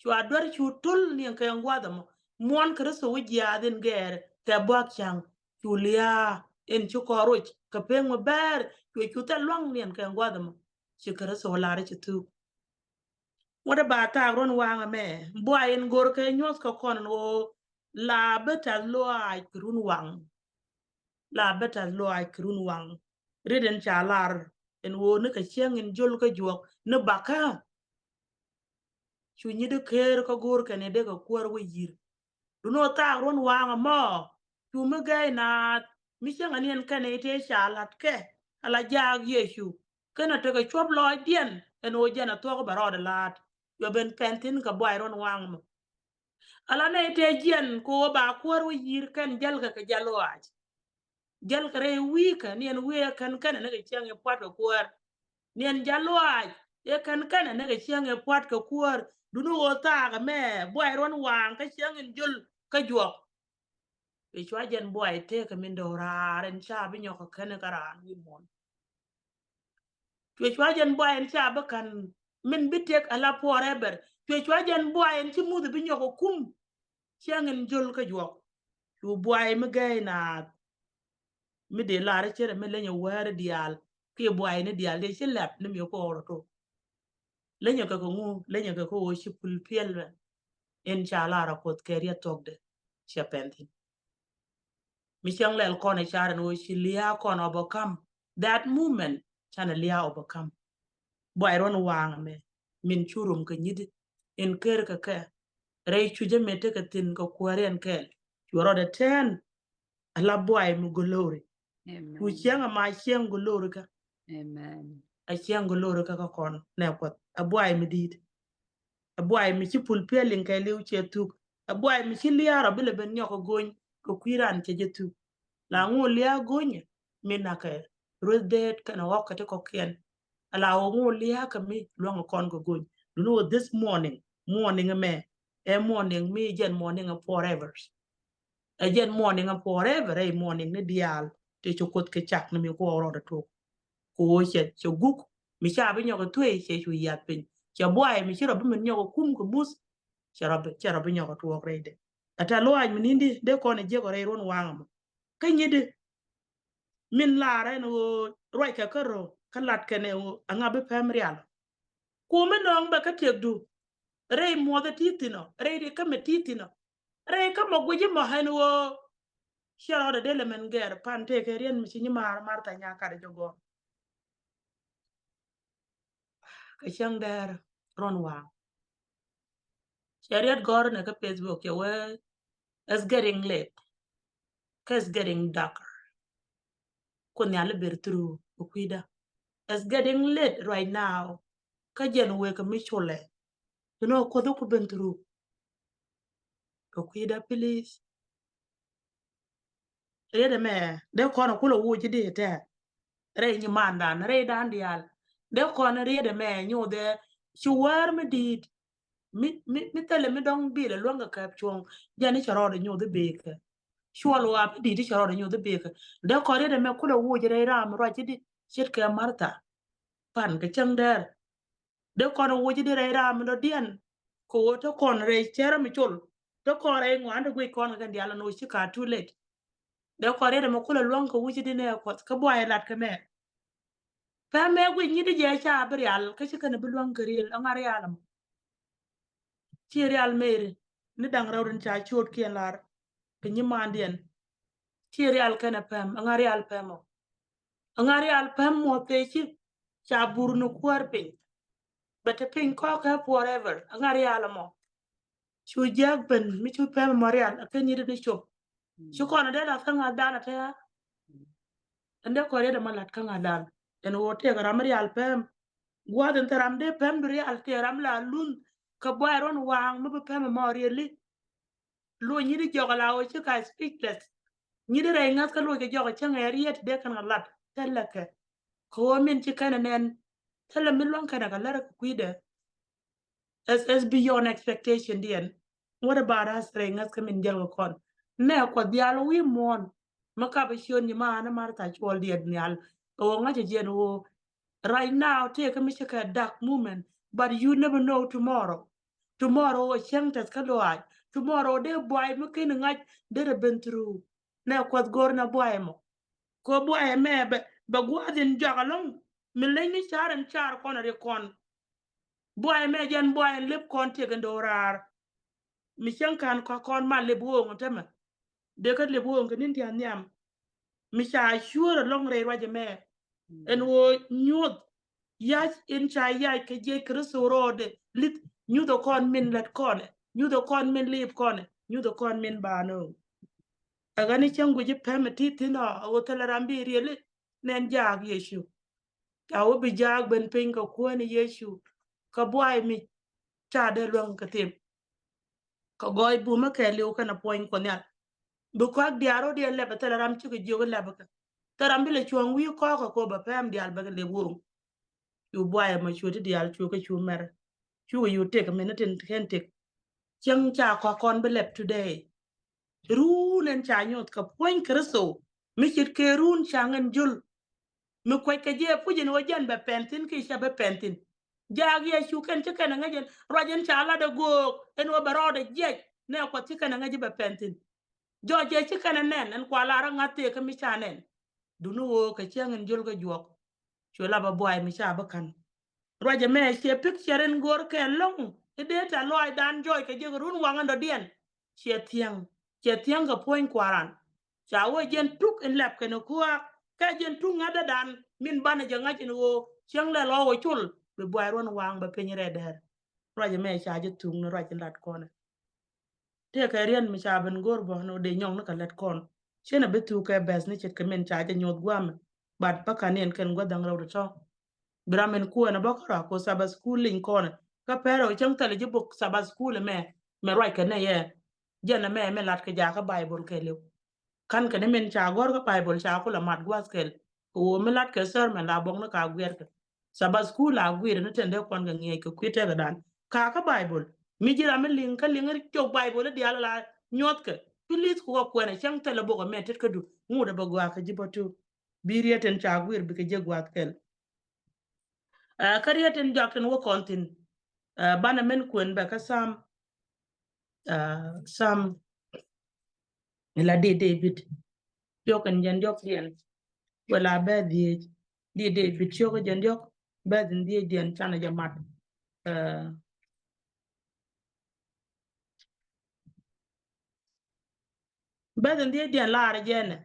Cua duer cu tul ni ɛn kɛ ŋuath ɛmɔ. Muɔ̱ɔ̱n Kritho wä jiaath in gɛɛr kɛ buak cäŋ. Cu liaa in ci kɔn roc kɛ pek mi bɛɛr. Cuɛ cu thil luaŋ ni ɛn kɛ ŋuath ɛmɔ. Ci Kritho lar ci thuuk. What about thaak ruɔ̱n waŋ ɛmɛ? Buay in go̱r kɛ nyuɔ̱th kɛ kɔn ɛn ɣöö la bä tɛth lɔaac kɛ run waŋ. La bä tɛth lɔaac kɛ run waŋ. Riet in ca lar ɛn ɣöö ni kɛ cäŋ in jol kä juɔk ni bakä. Cu nyit di ker kä go̱r kɛn i̱ dee kɛ kuäär wä yi̱r. Duno thaak ruɔ̱n waŋ ɛmɔ. Cu mi gɛy naath mi cäŋ aniɛn kɛn i̱ tëë ca la̱t kɛ ala jaak Yecu. Kɛn a tekɛ cuɔp lɔɔcdiɛn ɛn ɣöö jɛn a thuɔ̱k bɛ rɔɔdɛ la̱a̱t. Cuɔp ɛn pɛn thi̱n kɛ buay ruɔ̱n waŋ ɛmɔ. Ala nɛy tëë jiɛn kɛ ɣöö ba kuäär wä yi̱r kɛn jälkɛ kɛ jal lɔaac. Jälkɛ rɛy wi̱i̱kɛ niɛn wi̱i̱ ɛ kɛn kɛnɛ ni kɛ cäŋ i̱ pua̱t kɛ kuäär. Niɛn jal lɔaac ɛ kɛn kɛnɛ ni kɛ cäŋ i̱ pua̱t kɛ kuäär. Duŋni ɣöö thaak ɛmɛ buay ruɔ̱n waŋ kä cäŋ in jol kä juɔk. Cuɛ cua jɛn buay tëëkɛ min do̱raar in ca bi nyɔk kɛ kɛn kä raan wi̱i̱ muɔ̱ɔ̱n. Cuɛ cua jɛn buay in ca bi ka̱n min bi tëk ala forever. Cuɛ cua jɛn buay in ci muth bi nyɔk kɛ kum. Cäŋ in jol kä juɔk. Cu buay mi gɛy naath. Mi dee lar cɛ rɛ mi lenyɛ wäär diaal kiɛ buay ni diaal dee ci lɛp ni mi kɔɔr tok. Lenyɛ kɛ kɛ ŋu, lenyɛ kɛ kɛ ɣöö ci pul piɛl bɛ. In ca lar a Kuoth kɛ riɛt thokdɛ cɛ pɛn thi̱n. Mi cäŋ lɛl kɔn ɛ car ɛn ɣöö ci lia̱a̱ kɔn overcome. That moment canɛ lia̱a̱ overcome. Buay ruɔ̱n waŋ ɛmɛ min cu rom kɛ nyit in ker kɛ kɛ rɛy cuc ɛmɛ tekɛ thi̱n kɛ kuääriɛn kɛɛl. Cu rɔɔdɛ tɛn ala buay mi glory. Cu cäŋ ama cäŋ glory kä. A cäŋ glory kä kä kɔn nɛ Kuɔth a buay mi di̱i̱t. A buay mi ci pul piɛl in kɛ li̱w cɛ thuk. A buay mi ci lia̱a̱ rɔ bi lɛ ben nyɔk kɛ gony kɛ kui̱ ran cɛ jɛ thuk. La ŋu lia̱a̱ gonyɛ mi nakɛ rueth deet kɛnɛ ɣɔk kɛ ti kɔkiɛn. Ala ɣöö ŋu lia̱a̱ kɛ mi luäŋ kɔn kɛ gony. Duŋni ɣöö this morning, morning ɛmɛ ɛ morning mi jɛn morning ɛ forever. Ɛ jɛn morning ɛ forever, ɛ morning ni diaal ti ci Kuoth kɛ cak ni mi kuɔ rɔɔdɛ tok. Ku ɣöö cɛ cɛ guk mi ca bi nyɔk ɛ thuey cɛ cu yiath piny. Cɛ buay mi ci rɔ bi min nyɔk ɛ kum kɛ muth. Cɛ rɔ bi, cɛ rɔ bi nyɔk ɛ tuɔɔk rɛydɛ. Ɛ tɛth lɔaac mi ni̱n di dee kɔn ɛ jiäk ɔ rɛy ruɔ̱n waŋ ɛmɔ. Kä nyit di min lar ɛn ɣöö ruac kɛ kärö kä lat kɛn ɛ ɣöö aŋa bi pɛm rial. Ku mi nɔŋ bɛ kä tiɛkdu rɛy muɔth ɛ ti thi̱n ɔ, rɛy ri kä mɛ ti thi̱n ɔ, rɛy kä mɛ guic mɔ ɛn ɣöö ciɛ rɔɔdɛ dee lɛ mɛn gɛr pan tëëkɛ riɛn mi ci nyimaar Martha Nyakat ɛ jɛ gɔ̱r. Kɛ cäŋ dɛr ruɔ̱n waŋ. Cɛ riɛt gɔ̱r nɛ kä Facebook cɛ wee, it's getting late. Kä it's getting darker. Kuoth Nhial i̱ ber through kɛ kui̱dä. It's getting late right now. Kä jɛn wek kɛ mi culɛ. You know, Kuoth i̱ ku ben through kɛ kui̱dä, please. Riet ɛmɛ dee kɔn kulɛ wuc di tɛ. Rɛy nyimandan, rɛydan diaal. Dee kɔn riet ɛmɛ nyuuth ɛ ci wäär mi di̱i̱t. Mi, mi, mi thilɛ mi dɔ̱ŋ bilɛ luäŋ kɛ kɛp cuɔ̱ŋ. Jɛn i̱ cɛ rɔɔdɛ nyuuth i̱ bekɛ. Cuɔl wa mi di̱i̱t i̱ cɛ rɔɔdɛ nyuuth i̱ bekɛ. Dee kɔn riet ɛmɛ kulɛ wuc rɛy ram ruac i̱ di ce̱tkɛ Martha. Pan kɛ cäŋ dɛr. Dee kɔn wuc di rɛy ram mi dɔ̱diɛn. Kɛ ɣöö te kɔn rɛy cɛrɛ mi col. Te kɔn rɛy ŋuan ti guic kɔn kɛ kɛn diaal ɛn ɣöö ci ka too late. Dee kɔn riet ɛmɛ kulɛ luäŋ kɛ wuc di nɛ Kuɔth kä buay lat kɛ mɛ. Pɛmɛ guic nyit di jɛ ca bi rial kä ci kɛn bi luäŋ kɛ riel ɛŋa rial ɛmɔ. Ci rial Mary ni da̱ŋ rɛw rin ca ciötkiɛn lar kɛ nyimandiɛn. Ci rial kɛnɛ pɛm, ɛŋa rial pɛm ɔ. Ɛŋa rial pɛm mɔ theci ca bur ni kuäär piny. Bɛ te piny kɔkɛ forever, ɛŋa rial mɔ. Cu jiäk ben mi cu pɛm mɔ rial, ɛ kɛ nyit ni cop. Ci kɔn dee la kä ŋa̱thdan a tɛ̈ɛ̈. Ɛn dee kɔn riet ɛmɔ lat kä ŋa̱thdan. Ɛn ɣöö tëëkɛ ram mi rial pɛm. Gua̱a̱th in thil ram dee pɛm du rial tëë ram la lunh kɛ buay ruɔ̱n waŋ mi bi pɛm ɛmɔ rieli. Luɔc nyit di jɔk ala ɣöö ci ka speechless. Nyit di rɛy ŋäth kä luɔc kɛ jɔk cäŋ ɛ riet dee kɛn kɛ lat thilɛ kɛ. Kɛ ɣöö min ci kɛn ɛ nɛn thilɛ mi luäŋ kɛn ɛ kɛ lär kɛ kui̱dɛ. It's, it's beyond expectation diɛn. What about us rɛy ŋäth kä min jäl kɛ kɔn? Nɛ Kuɔth diaal wi̱i̱ muɔ̱ɔ̱n. Mi kap ɛ ciöt nyimaani Martha cuɔl diɛt nhial. Kɛ ɣöö ŋa̱cä jiɛn ɣöö right now tëëkä mi ci kɛ dark moment, but you never know tomorrow. Tomorrow ɛ cäŋ tɛth kä lɔaac. Tomorrow dee buay mi ken ŋa̱c dee rɛ ben through. Nɛ Kuɔth go̱r nɛ buay mɔ. Kɛ buay mɛ bɛ, bɛ gua̱a̱th in jɔak ɛlɔ̱ŋ. Mi leny ni car in car kɔn ɛ ri kɔn. Buay mɛ jɛn buay in lep kɔn tiek in do̱raar. Mi cäŋ kan kɔakɔn ma lep ɣööŋ tämɛ. Dee kä lep ɣööŋ kɛ ni̱n diaal nhiam. Mi ca cuäär ɛlɔ̱ŋ rɛy ruac ɛmɛ. Ɛn ɣöö nyuɔth yac in ca yac kɛ jiɛc Kritho rɔɔdɛ li̱th, nyuthɛ kɔn min lät kɔnɛ, nyuthɛ kɔn min liip kɔnɛ, nyuthɛ kɔn min baanɔ. Ɛ ɣän i̱ cäŋ guic i̱ pɛmɛ ti thi̱n ɔ, ɛ ɣöö thilɛ ram bi riɛli nɛn jaak Yecu. Ca wä bi jaak ben piny kɛ Kuäär ni Yecu kɛ buay mi ca dee luäŋ kɛ thim. Kɛ gɔɔy bumä kɛɛliw kɛnɛ puɔ̱ny Kuɔth Nhial. Bi kuak diaal rɔ̱diɛn lɛpɛ thilɛ ram cikɛ jiök i̱ lɛpɛ kɛ. Thilɛ ram bi lɛ cuɔ̱ŋ wi̱i̱ kɔɔkä kɛ ɣöö bɛ pɛm diaal bɛ kɛ lep ɣööŋ. Cu buay ɛmɔ cu ti diaal cu kɛ cu mɛr. Cukɛ cu tëk min ni tin kɛn tëk. Cäŋ ca kɔakɔn bi lɛp today. Run ɛn ca nyuɔth kɛ puɔ̱ny Kritho mi ce̱tkɛ run ca ŋɛn jul. Mi kuec kɛ jɛ puc ɛn ɣöö jɛn bɛ pɛn thi̱n kiɛ cɛ bɛ pɛn thi̱n. Jaak Yecu kɛn ci kɛn ɛ ŋäc ɛn ruac ɛn ca lat ɛ göök ɛn ɣöö bɛ rɔɔdɛ jiɛc nɛ Kuɔth ci kɛn ɛ ŋäc i̱ bɛ pɛn thi̱n. Jɔɔc ɛ ci kɛn ɛ nɛn ɛn kua lar ɛ ŋa̱th tëëk kä mi ca nɛn. Duŋni ɣöö kɛ cäŋ in jol kä juɔk. Cu la bä buay mi ca bä ka̱n. Ruac ɛmɛ ciɛ picture in go̱o̱r kɛ lo̱ŋ i̱ dee tɛ̈th lɔaacdan jɔɔc kɛ jek run waŋ in dɔ̱diɛn. Ciɛ thiäŋ, ciɛ thiäŋ kɛ puɔ̱ny kuaran. Ca wä jɛn tuk in lɛp kɛn kuaak kɛ jɛn tuk ŋa̱thädan min banɛ jɛ ŋa̱c in ɣöö cäŋ lɛ lɔ wä col bi buay ruɔ̱n waŋ bɛ piny rɛɛdɛr. Ruac ɛmɛ ca jɛ thuk ni ruac in lat kɔnɛ. Tëëkɛ riɛn mi ca ben go̱o̱r bä ni wä dee nyɔŋ ni kɛ lät kɔn. Ciɛn a bi thuk kɛ bɛth ni ce̱tkɛ min ca jɛ nyuɔth gua̱a̱mɛ. But bä ka̱n yɛn kɛn gua̱th dhaŋ rɛw ti tɔ̱. Bi ram min kuɛn a bä kärɔa ko Sabbath school liny kɔn. Kä pɛrɛ wä cäŋ thilɛ ji̱ bok Sabbath school ɛmɛ mɛ ruac kɛ nɛ yɛ. Jɛn ɛmɛ mɛ lat kɛ jakä Bible kɛɛliw. Ka̱n kɛ ni min ca gɔ̱r kä Bible ca kulɛ mat gua̱th kɛl. Kɛ ɣöö mi lat kɛ sermon la bok ni ka guiɛr kɛ. Sabbath school a guir ni tɛn dee kɔn kɛ ŋiɛc kɛ kui̱ tɛkɛ dan. Kakä Bible mi ji̱ ram mi liŋ kä liŋ cok Bible i̱ diaal la nyuɔthkɛ. Please ku kɛ kuɛn ɛ cäŋ thilɛ bok ɛmɛ tet kädu ŋut ɛ bɛ gɔaa kɛ ji̱ bä tu. Bi riet tin ca guir bikɛ jɛ guath kɛl. Ɛ, kä riet tin jɔak tin wä kɔn thi̱n. Ɛ, banɛ min kuɛn bɛ kä Sam. Ɛ, Sam ila di David. Tiɔk in jɛn diɔk diɛn. Wala bɛ dhiec. Di David tiɔk in jɛn diɔk. Bɛ dhin dhiec diɛn canɛ jɛ mat. Ɛ, bɛ dhin dhiec diɛn lar jɛnɛ.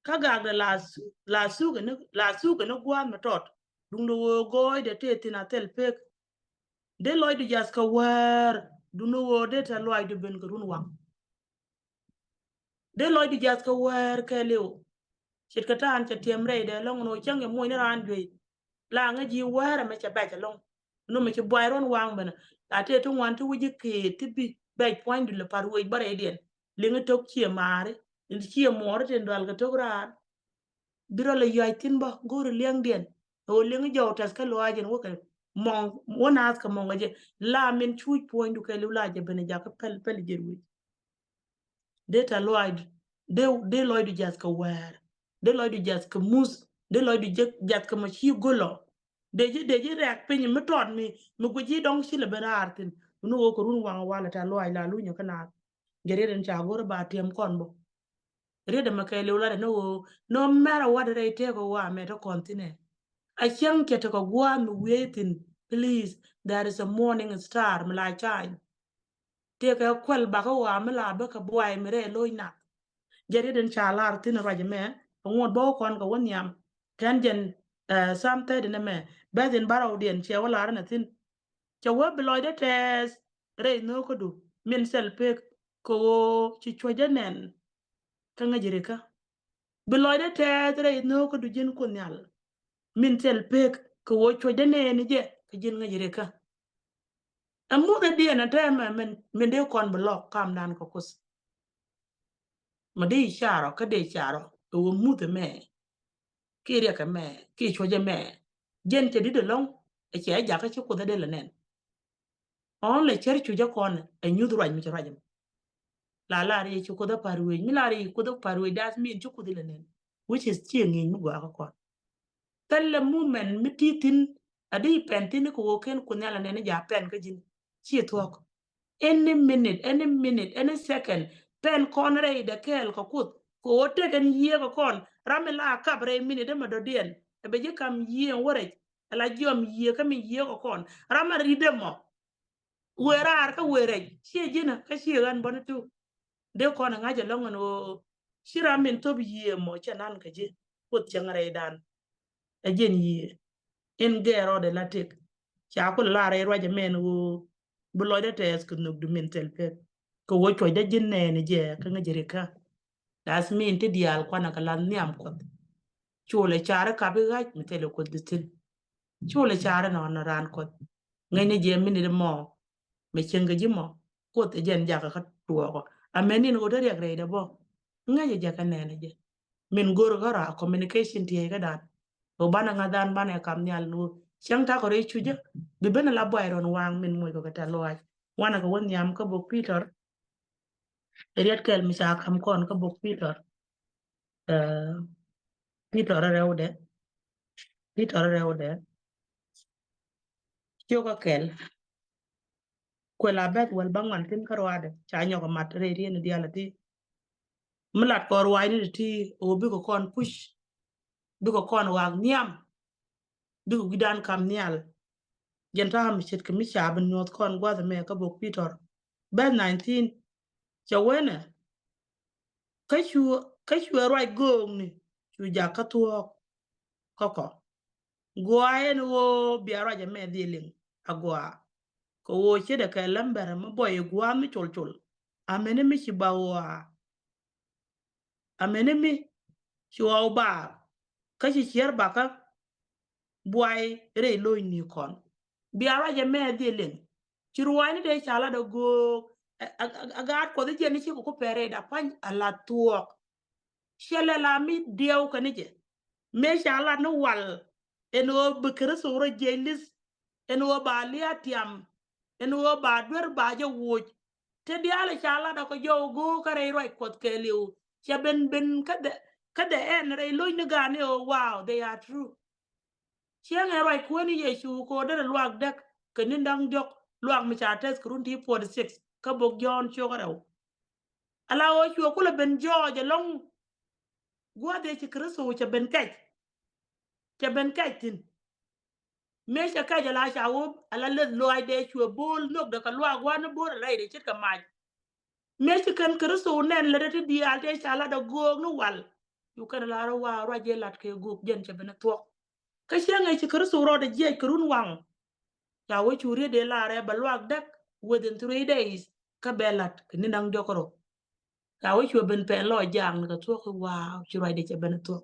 Kä gakdɛ la su-, la suk ni, la suk ni gua̱a̱th mi tɔt. Duŋdɛ ɣöö gɔɔydɛ tëë thi̱n a thil pek. Dee lɔcdu jath kɛ wäär, duŋdɛ ɣöö dee tɛ̈th lɔaacdu ben kɛ run waŋ. Dee lɔcdu jath kɛ wäär kɛɛliw. Ce̱tkɛ ta̱a̱n cɛ tiɛm rɛydɛ ɛlɔ̱ŋ ni ɣöö cäŋ yɛ muɔ̱cni raan juey. La ŋäc ji̱ wäär ɛmɛ cɛ bɛc ɛlɔ̱ŋ. Nömɛ ci buay ruɔ̱n waŋ bɛnɛ. La tëë ti ŋuan ti wi̱c i̱ këë ti bi bɛc pua̱nydu lɛ pa̱r wec bä rɛydiɛn. Liŋi tok ciɛ maari. Ni ciɛ muɔɔri tin dual kɛ tok raar. Bi rɔ lɛ yuac thi̱n bä go̱o̱ri liɛŋdiɛn. Ɣöö liŋi jɔw tɛth kä luaacin wä kɛ mɔŋ wä naath kɛ mɔŋ kɛ jɛ. La min cuuc puɔ̱nydu kɛɛliw la jɛ ben jakä päl päl jɛ ruec. Dee tɛ̈th lɔaacdu, dee, dee lɔcdu jath kɛ wäär. Dee lɔcdu jath kɛ muth. Dee lɔcdu jek jath kɛ mɔ ci go̱lɔ. Dee ji̱, dee ji̱ rɛk piny mi tɔt mi, mi guic ji̱ dɔ̱ŋ ci lɛ ben raar thi̱n. Mi ni ɣöö kɛ run waŋ walɛ tɛ̈th lɔaac la lunyɛ kä naath. Jɛ riet in ca go̱r ba tiɛm kɔn bä. Riet ɛmɛ kɛɛliw lat ɛn ɣöö no matter what rɛy tëëkɛ ɣöö amɛ te kɔn thi̱n ɛ. A cäŋ cɛ tekɛ gua̱a̱th mi wiee thi̱n, please, there is a morning star mi la cany. Tëëkɛ kuɛl bakä ɣɔaa mi la bä kɛ buay mi rɛy lo̱c nath. Jɛ riet in ca lar thi̱n ruac ɛmɛ kɛ ŋuɔ̱t bä wä kɔn kɛ wä nhiam. Kɛn jɛn, eh, Psalm thirty nɛmɛ bɛth in bärɔwdiɛn cɛ wä lar ɛn a thi̱n. Cɛ wä bi lɔcdä tɛɛth rɛy nhöökädu min thil pek kɛ ɣöö ci cuɔ̱cdä nɛn kä ŋäci rikä. Bi lɔcdä tɛɛth rɛy nhöökädu ji̱n Kuoth Nhial min thil pek kɛ ɣöö cuɔ̱cdä nɛɛni jɛ kɛ ji̱n ŋäci rikä. Ɛ muthädiɛn ɛ tɛmɛ min, min dee kɔn bi lɔk kamdan kɛ Kuoth. Mɛ dee i̱ carɔ kä dee carɔ kɛ ɣöö muth ɛmɛ kiɛ riɛk ɛmɛ kiɛ cuɔ̱c ɛmɛ. Jɛn cɛ di̱t ɛlɔ̱ŋ ɛ cɛ jakä ci Kuoth ɛ dee lɛ nɛn. Ɔn lɛ cär cuc ɛ kɔn ɛ nyuth ruac mi cɛ ruac ɛmɛ. La lar yɛ ci Kuoth ɛ pa̱r wec, mi lar yɛ ci Kuoth ɛ pa̱r wec, that mean ci Kuoth ɛ lɛ nɛn, which is ciɛ ŋi̱i̱c mi gɔaa kä kɔn. Thilɛ moment mi ti thi̱n a di pɛn thi̱n kɛ ɣöö ken Kuoth Nhial a nɛn i̱ ja pɛn kä ji̱n. Ci thuɔ̱k. Any minute, any minute, any second, pɛn kɔn rɛy dɛ kɛɛl kɛ Kuoth kɛ ɣöö tek ɛn yiëë kɛ kɔn. Ram mi la kap rɛy minute ɛmɛ dɔ̱diɛn ɛ bɛ ji̱ kam yiëë ɛn wä rɛc. Ala jiɔm yiëë kä min yiëë kɔ kɔn. Ram a ri̱t dee mɔ. Wëë raar kä wëë rɛc. Ciɛ ji̱n kä ciɛ ɣän bɔni tu. Dee kɔn ŋa̱c ɛlɔ̱ŋ ɛn ɣöö ci ram min thop yiëë mɔ cɛ nan kä ji̱. Kuoth cäŋ rɛydan. Ɛ jiɛn yiëë. In gɛɛr rɔɔdɛ la tëk. Ca ku la rɛy ruac ɛmɛn ɣöö bi lɔcdä tɛɛth kɛ nhökdu min thil pek. Kɛ ɣöö cuɔcdä ji̱n nɛɛni jɛ kä ŋäc rikä. That's mean ti diaal kuanɛ kɛ lath nhiam Kuɔth. Colɛ carɛ kap i̱ ɣa̱c mi thilɛ Kuoth di thi̱n. Colɛ carɛ nɔ nɔ raan Kuɔth. Ŋäcni jɛ minit mɔ mi cieŋ kɛ ji̱ mɔ. Kuoth ɛ jɛn jakä kä tuɔɔkɔ. Amɛn in ɣöö te riɛk rɛydɛ bɔ. Ŋäcɛ jɛ kɛ nɛɛnɛ jɛ. Min go̱r kä ra communication tiey kä dan. Ɣöö banɛ ŋa̱th dan banɛ kap nhial ni ɣöö cäŋ takɔ rɛy cucä. Bi ben ala buay rɔn waŋ min moc kɔ kɛ tɛ̈th lɔaac. Wanɛ kɛ wä nhiam kä bok Pi̱tɔr. Riɛt kɛl mi ca kam kɔn kä bok Pi̱tɔr. Ɛ, Pi̱tɔr rɛwdɛ. Pi̱tɔr rɛwdɛ. Ciökä kɛl. Kuɛ la bɛth wäl bäŋuan thi̱n kä ruaadɛ ca nyɔk ɛ mat rɛy rieni diaal ɛ ti. Mi lat kɔn ruaacni ti ti ɣöö bikɛ kɔn push. Bikɛ kɔn waak nhiam. Bikɛ wi̱dan kam nhial. Jɛn ta̱a̱ mi ce̱tkɛ mi ca bi nyuɔ̱th kɔn gua̱th ɛmɛ kä bok Pi̱tɔr. Verse nineteen. Cɛ wen ɛ. Kä cu, kä cuɛ ruac göökni cu jak kä thuɔ̱ɔ̱k kä kɔ. Gua̱a̱ ɛn ɣöö bia ruac ɛmɛ dhil liŋ a gua̱a̱. Kɛ ɣöö ce̱tdɛ kɛ lämbɛr mi buɔy ɛ gua̱a̱ mi col col. Amɛni mi ci ba ɣɔaa. Amɛni mi ci ɣɔw baar. Kä ci ciɛr bakä buay rɛy lo̱cni kɔn. Bia ruac ɛmɛ dhil liŋ. Ci ruaacni dee ca lat a göök. A, a, a, a gaat Kuɔth i̱ jiɛn i̱ cikɛ ku pɛr rɛy da pa̱ny a la thuɔɔk. Ciɛ lɛ la mi diɛw kɛ ni jɛ. Mëë ca lat ni wal. Ɛn ɣöö bi Kritho rɔ jiɛc li̱th. Ɛn ɣöö ba lia̱a̱ tiam. Ɛn ɣöö ba duer ba jɛ woc. Te diaal ca lat a kɔ jɔw go̱o̱k kä rɛy ruac Kuɔth kɛɛliw. Cɛ ben ben kä the, kä the end rɛy lo̱cni gaani ɣöö wow, they are true. Cieŋ ɛ ruac Kuäär ni Yecu ko̱o̱r derɛ luaak däk kɛ ni̱n da̱ŋ diɔ̱k luaak mi ca tɛth kɛ run ti forty six kä bok Jɔ̱ɔ̱n ciök rɛw. Ala ɣöö cuɛ kulɛ ben jɔɔc ɛlɔ̱ŋ gua̱a̱th ëë ci Kritho cɛ ben kɛc. Cɛ ben kɛc thi̱n. Mëë cɛ kɛc ala ca wä ala leth lɔaacdɛ cuɛ bo̱o̱l nhökdɛ kɛ luaak gua̱a̱th ni bo̱o̱l ala rɛydɛ ce̱tkɛ mac. Mëë ci kɛn Kritho nɛn lätdɛ ti diaal tëë ca latdɛ göök ni wal. Cu kɛn lar ɣöö wa̱a̱ ruac ëë lat kɛ göök jɛn cɛ ben ɛ thuɔ̱k. Kä cieŋ ëë ci Kritho rɔɔdɛ jiɛc kɛ run waŋ. Ca wä cu riet dee lar ɛ bɛ luaak däk within three days kä bɛ lat kɛ ni̱n da̱ŋ diɔ̱k rɔ. Ca wä cuɛ ben pɛn lɔ jaakni kɛ thuɔ̱k i̱ wa̱a̱ ci ruacdɛ cɛ ben ɛ thuɔ̱k.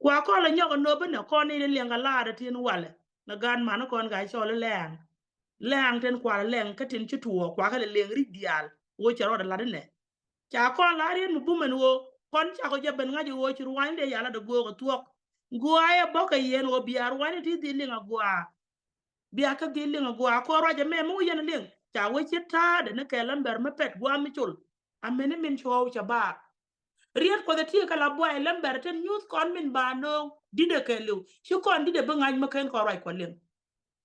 Kua kɔn lɛ nyɔk ɛ nöp inɛ kɔn in liɛŋ kɛ lar ɛ tin walɛ. Ni gaat man kɔn ka cɔl i̱ lɛ̈ɛ̈ŋ. Lɛ̈ɛ̈ŋ tin kualɛ lɛ̈ŋ kä tin ci tuɔɔk kua kɛ lɛ liɛŋ ri̱c diaal. Wä cɛ rɔɔdɛ lat inɛ. Ca kɔn la riet mi bumɛn ɣöö kɔn cakɔ jɛ ben ŋa̱c ɣöö ci ruaacni dee ca latdɛ göök ɛ thuɔ̱k. Gua̱a̱ ɛ bä kɛ yɛn ɣöö bia ruaacni ti dhil liŋ a gua̱a̱. Bia kä dhil liŋ a gua̱a̱ kɔn ruac ɛmɛ mi wä yɛn liŋ ca wä ci ta̱a̱dɛ ni kɛ lämbɛr mi pɛt gua̱a̱ mi col. Amɛni min cuɔ̱ɔ̱w cɛ baar. Riet Kuɔth ɛ ti kɛ la buay lämbɛr tin nyuth kɔn min ba nööŋ di̱t ɛ kɛ liw ci kɔn di̱t ɛ bi ŋa̱c mi ken kɔn ruac Kuɔth liŋ.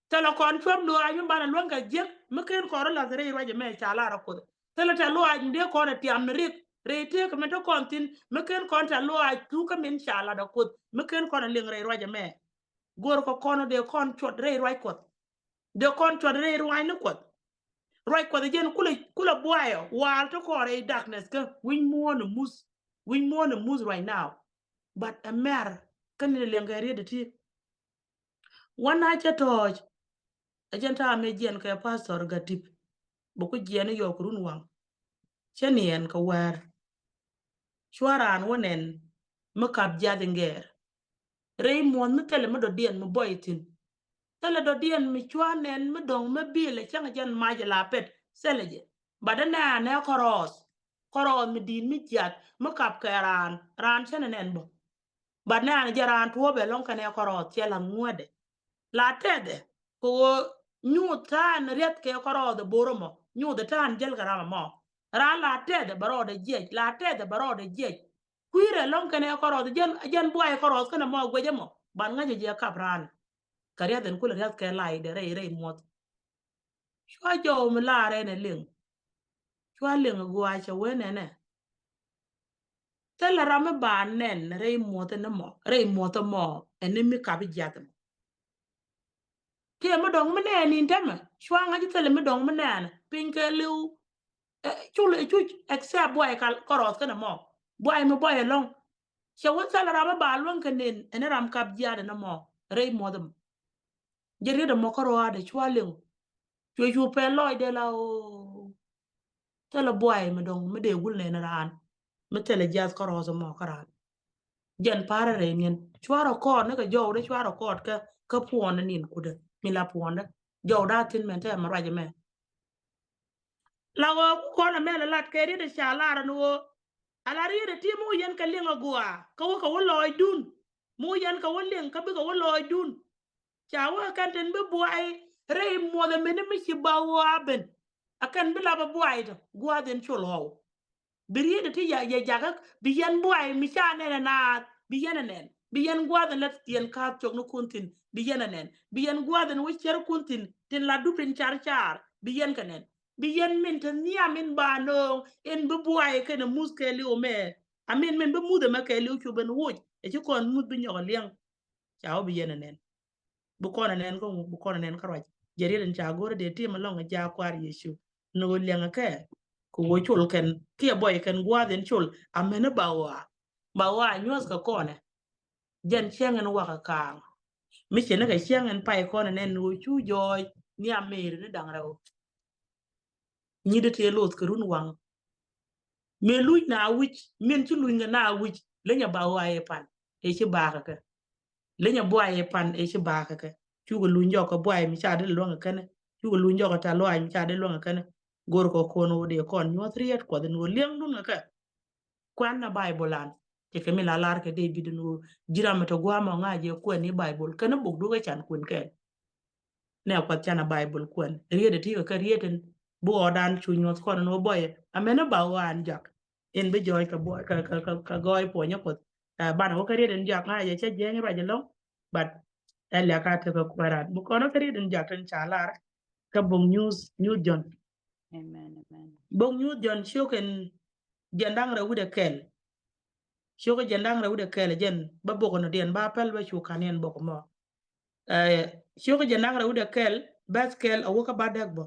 Thilɛ kɔn cuɔp luaac mi banɛ luäŋ kɛ jiäk mi ken kɔn rɔ lath rɛy ruac ɛmɛ ca lar ɛ Kuoth. Thilɛ tɛ luaac mi dee kɔn ɛ tiam mi rik rɛy tëëk mi te kɔn thi̱n mi ken kɔn tɛ luaac thukä min ca lat ɛ Kuoth mi ken kɔn ɛ liŋ rɛy ruac ɛmɛ. Go̱r kɛ kɔn dee kɔn cuɔt rɛy ruac Kuɔth. Dee kɔn cuɔt rɛy ruac ni Kuɔth. Ruac Kuɔth ɛ jɛn kulɛ, kulɛ buayɔ waal te kɔn rɛy darkness kä wi̱c muɔ̱ɔ̱n ɛ muth. Wi̱c muɔ̱ɔ̱n ɛ muth right now. But ɛ mɛr kä ni liɛŋ kɛ riet ɛ ti. Wä na cä tɔ̱ɔ̱c. Ɛ jɛn ta̱a̱ mëë jiɛn kɛ pastor Gatip. Bɛ ku jiɛn i̱ yɔɔk run waŋ. Cä niɛn kɛ wäär. Cua raan wä nɛn mi kap jiath in gɛɛr. Rɛy muɔ̱th mi thilɛ mi dɔ̱diɛn mi bɔy thi̱n. Thilɛ dɔ̱diɛn mi cua nɛn mi dɔ̱ŋ mi bi̱i̱lɛ cäŋ jɛn mac la pɛt thilɛ jɛ. Bat ɛ nɛn ɛ kɔrɔɔth. Kɔrɔɔth mi di̱i̱t mi jiath mi kap kɛ raan, raan cä nɛ nɛn bä. Bat nɛn jɛ raan tuɔɔpɛ lɔŋ kɛnɛ kɔrɔɔth cɛ la̱th ŋuädɛ. La tɛthɛ kɛ ɣöö nyuuth ta̱a̱n riath kɛ kɔrɔɔth ɛ bo̱r ɛmɔ. Nyuuth ɛ ta̱a̱n jäl kɛ ram ɛmɔ. Raan la tɛthɛ bɛ rɔɔdɛ jiɛc, la tɛthɛ bɛ rɔɔdɛ jiɛc. Kui̱rɛ lɔŋ kɛnɛ kɔrɔɔth jɛn, jɛn buay kɔrɔɔth kɛnɛ mɔ guɛc ɛmɔ. Ban ŋa̱c ɛ jiɛ kap raan. Kɛ riath ɛn kulɛ riath kɛ laydɛ rɛy, rɛy muɔth. Cua jɔw mi laarɛ nɛ liŋ. Cua liŋ gua̱a̱ cɛ wen ɛnɛ. Thilɛ ram mi ba nɛn rɛy muɔth ɛn mɔ, rɛy muɔth ɛmɔ ɛn mi kap jiath ɛmɔ. Tëë mi dɔ̱ŋ mi nɛɛn in tämɛ cua ŋa̱c thilɛ mi dɔ̱ŋ mi nɛɛn piny kɛ li̱w. Cul ɛ cuc except buay kal kɔrɔth kɛnɛ mɔ buay mi buay ɛlɔ̱ŋ. Cɛ wä thilɛ ram mi ba luäŋ kɛ nen ɛn ram kap jiaat ɛn mɔ rɛy muɔth ɛmɔ. Jɛ riet ɛmɔ kärɔaadɛ cua liŋ. Cuɛ cu pɛl lɔcdɛ la o. Thilɛ buay mi dɔ̱ŋ mi dee gul nɛn raan mi thilɛ jiath kärɔth ɛmɔ kä raan. Jɛn parɛ rɛy niɛn cua rɛ kɔɔt ni kɛ jɔwdɛ cua rɛ kɔɔt kä kä puɔn ni nin kudɛ mi la puɔndɛ jɔwdɛ a thin mɛn tɛ mɛ ruacɛ mɛ. La ɣöö ku kɔn amɛ la lat kɛ riet ca lar ni ɣöö ala riet ti mi wä yɛn kɛ liŋ a guaa kä wä kɛ wä lɔɔcdun. Mi wä yɛn kɛ wä liŋ kä bikɛ wä lɔɔcdun. Ca wä kɛn tin bi buay rɛy muɔth amini mi ci ba wä a ben. A kɛn bi la bɛ buay tɔ gua̱a̱th in col ɣɔw. Bi riet ti ya ya jakä bi yɛn buay mi ca nɛn a naath bi yɛn a nɛn bi yɛn gua̱a̱th in la yɛn kaath cok ni kun thin bi yɛn a nɛn bi yɛn gua̱a̱th in wä cier kun thin tin la dup in car car bi yɛn kɛ nɛn. Bi yɛn min te nhiam in ba nööŋ in bi buay kɛn a muth kɛ liw mɛ. A min min bi muth ɛmɛ kɛ liw cu ben woc ɛ ci kɔn muth bi nyɔk a liɛŋ. Ca wä bi yɛn a nɛn. Bi kɔn a nɛn kä ŋu bi kɔn a nɛn kä ruac. Jɛ riet in ca go̱r a dee tim alɔŋ a ja kuar Yecu ni ɣöö liɛŋ a kɛ kɛ ɣöö col kɛn kiɛ buay kɛn gua̱a̱th in col a mɛn a ba ɣɔaa. Ba ɣɔaa nyuɔth kɛ kɔnɛ. Jɛn ciɛŋ in wak a kaaŋ mi cɛ ni kɛ ciɛŋ in pay kɔn a nɛn ni ɣöö cu jɔɔc ni a meri ni daŋ rɛw. Nyi di tëë loth kɛ run waŋ. Mëë luc na wi̱c min ci luny kɛ na wi̱c leny a ba ɣɔaa yɛ pan ëë ci bakä kɛ. Leny a buay yɛ pan ëë ci bakä kɛ. Cukɛ luny jɔk kɛ buay mi ca di luäŋ kɛ kɛnɛ. Cukɛ luny jɔk kɛ ta luac mi ca di luäŋ kɛ kɛnɛ. Gor kɛ kon wä dee kɔn nyuɔth riet kuɔth in wä liɛŋ dun kɛ kɛ. Kuan na Bible an cɛ kɛ mi la lar kɛ David in wä jiram mi te guam ɔ ŋa̱c yɛ kuɛn ni Bible kɛn buk duk kɛ can kuɛn kɛn. Nɛ kuath can a Bible kuɛn riet a ti kɛ kɛ riet in bi ɣɔdan cu nyuɔth kɔn in wä bɔyɛ amɛn a ba ɣɔan jak. In bi jɔɔc kɛ buɔy kɛ kɛ kɛ kɛ gɔɔy puɔnyä kuɔth. Banɛ wä kɛ riet in jak ŋa̱c yɛ cɛ jiɛny ruac alɔŋ. But ɛ lɛk a tekɛ kuɛran bi kɔn wä kɛ riet in jak tin ca lar. Kɛ bok nyuth nyuth Jɔn. Amen, amen. Bok nyuth Jɔn ciok in jɛn daŋ rɛ wi̱dɛ kɛl. Ciok in jɛn daŋ rɛ wi̱dɛ kɛl jɛn bä bok in diɛn ba pɛl bä cu kan yɛn bok mɔ. Ciok in jɛn daŋ rɛ wi̱dɛ kɛl bɛth kɛl a wä kä ba dɛk bä.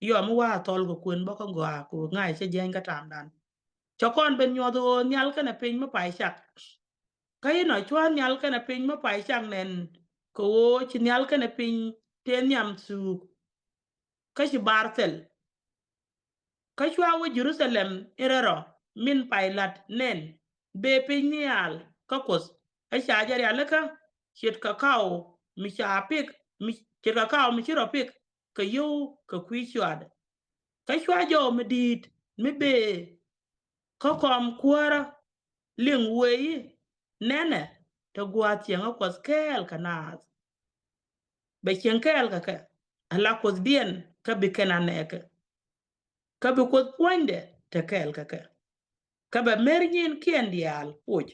Yɔ mi wa a thɔl kɛ kuën bä kä gɔaa kɛ wä ŋa̱c cɛ jiɛny kä tamdan. Cɛ kɔn ben nyuɔth ɣöö nhial kɛnɛ piny mi pay cak. Kä inɔ cua nhial kɛnɛ piny mi pay cak nɛn kɛ ɣöö ci nhial kɛnɛ piny tëë nhiam thuuk. Kä ci bar thil. Kä cua wä Jerusalem in rɛl rɔ min pay lat nɛn bee piny nhial kä Kuoth. Ɛ ca jɛ rialikä ce̱tkɛ kaw mi ca pik mi ce̱tkɛ kaw mi ci rɔ pik kɛ yio̱w kɛ kui̱ cuaadɛ. Kä cua jɔw mi di̱i̱t mi bee kä kɔm kuäärä liŋ wëë i̱ nɛnɛ te gua̱a̱th cieŋä Kuɔth kɛɛl kɛ naath. Bɛ cieŋ kɛɛl kɛ kɛ ala Kuothdiɛn kä bi kɛn a nɛɛkɛ. Kä bi Kuoth puɔ̱nydɛ te kɛɛl kɛ kɛ. Kä bɛ mer nyinkiɛn diaal puc.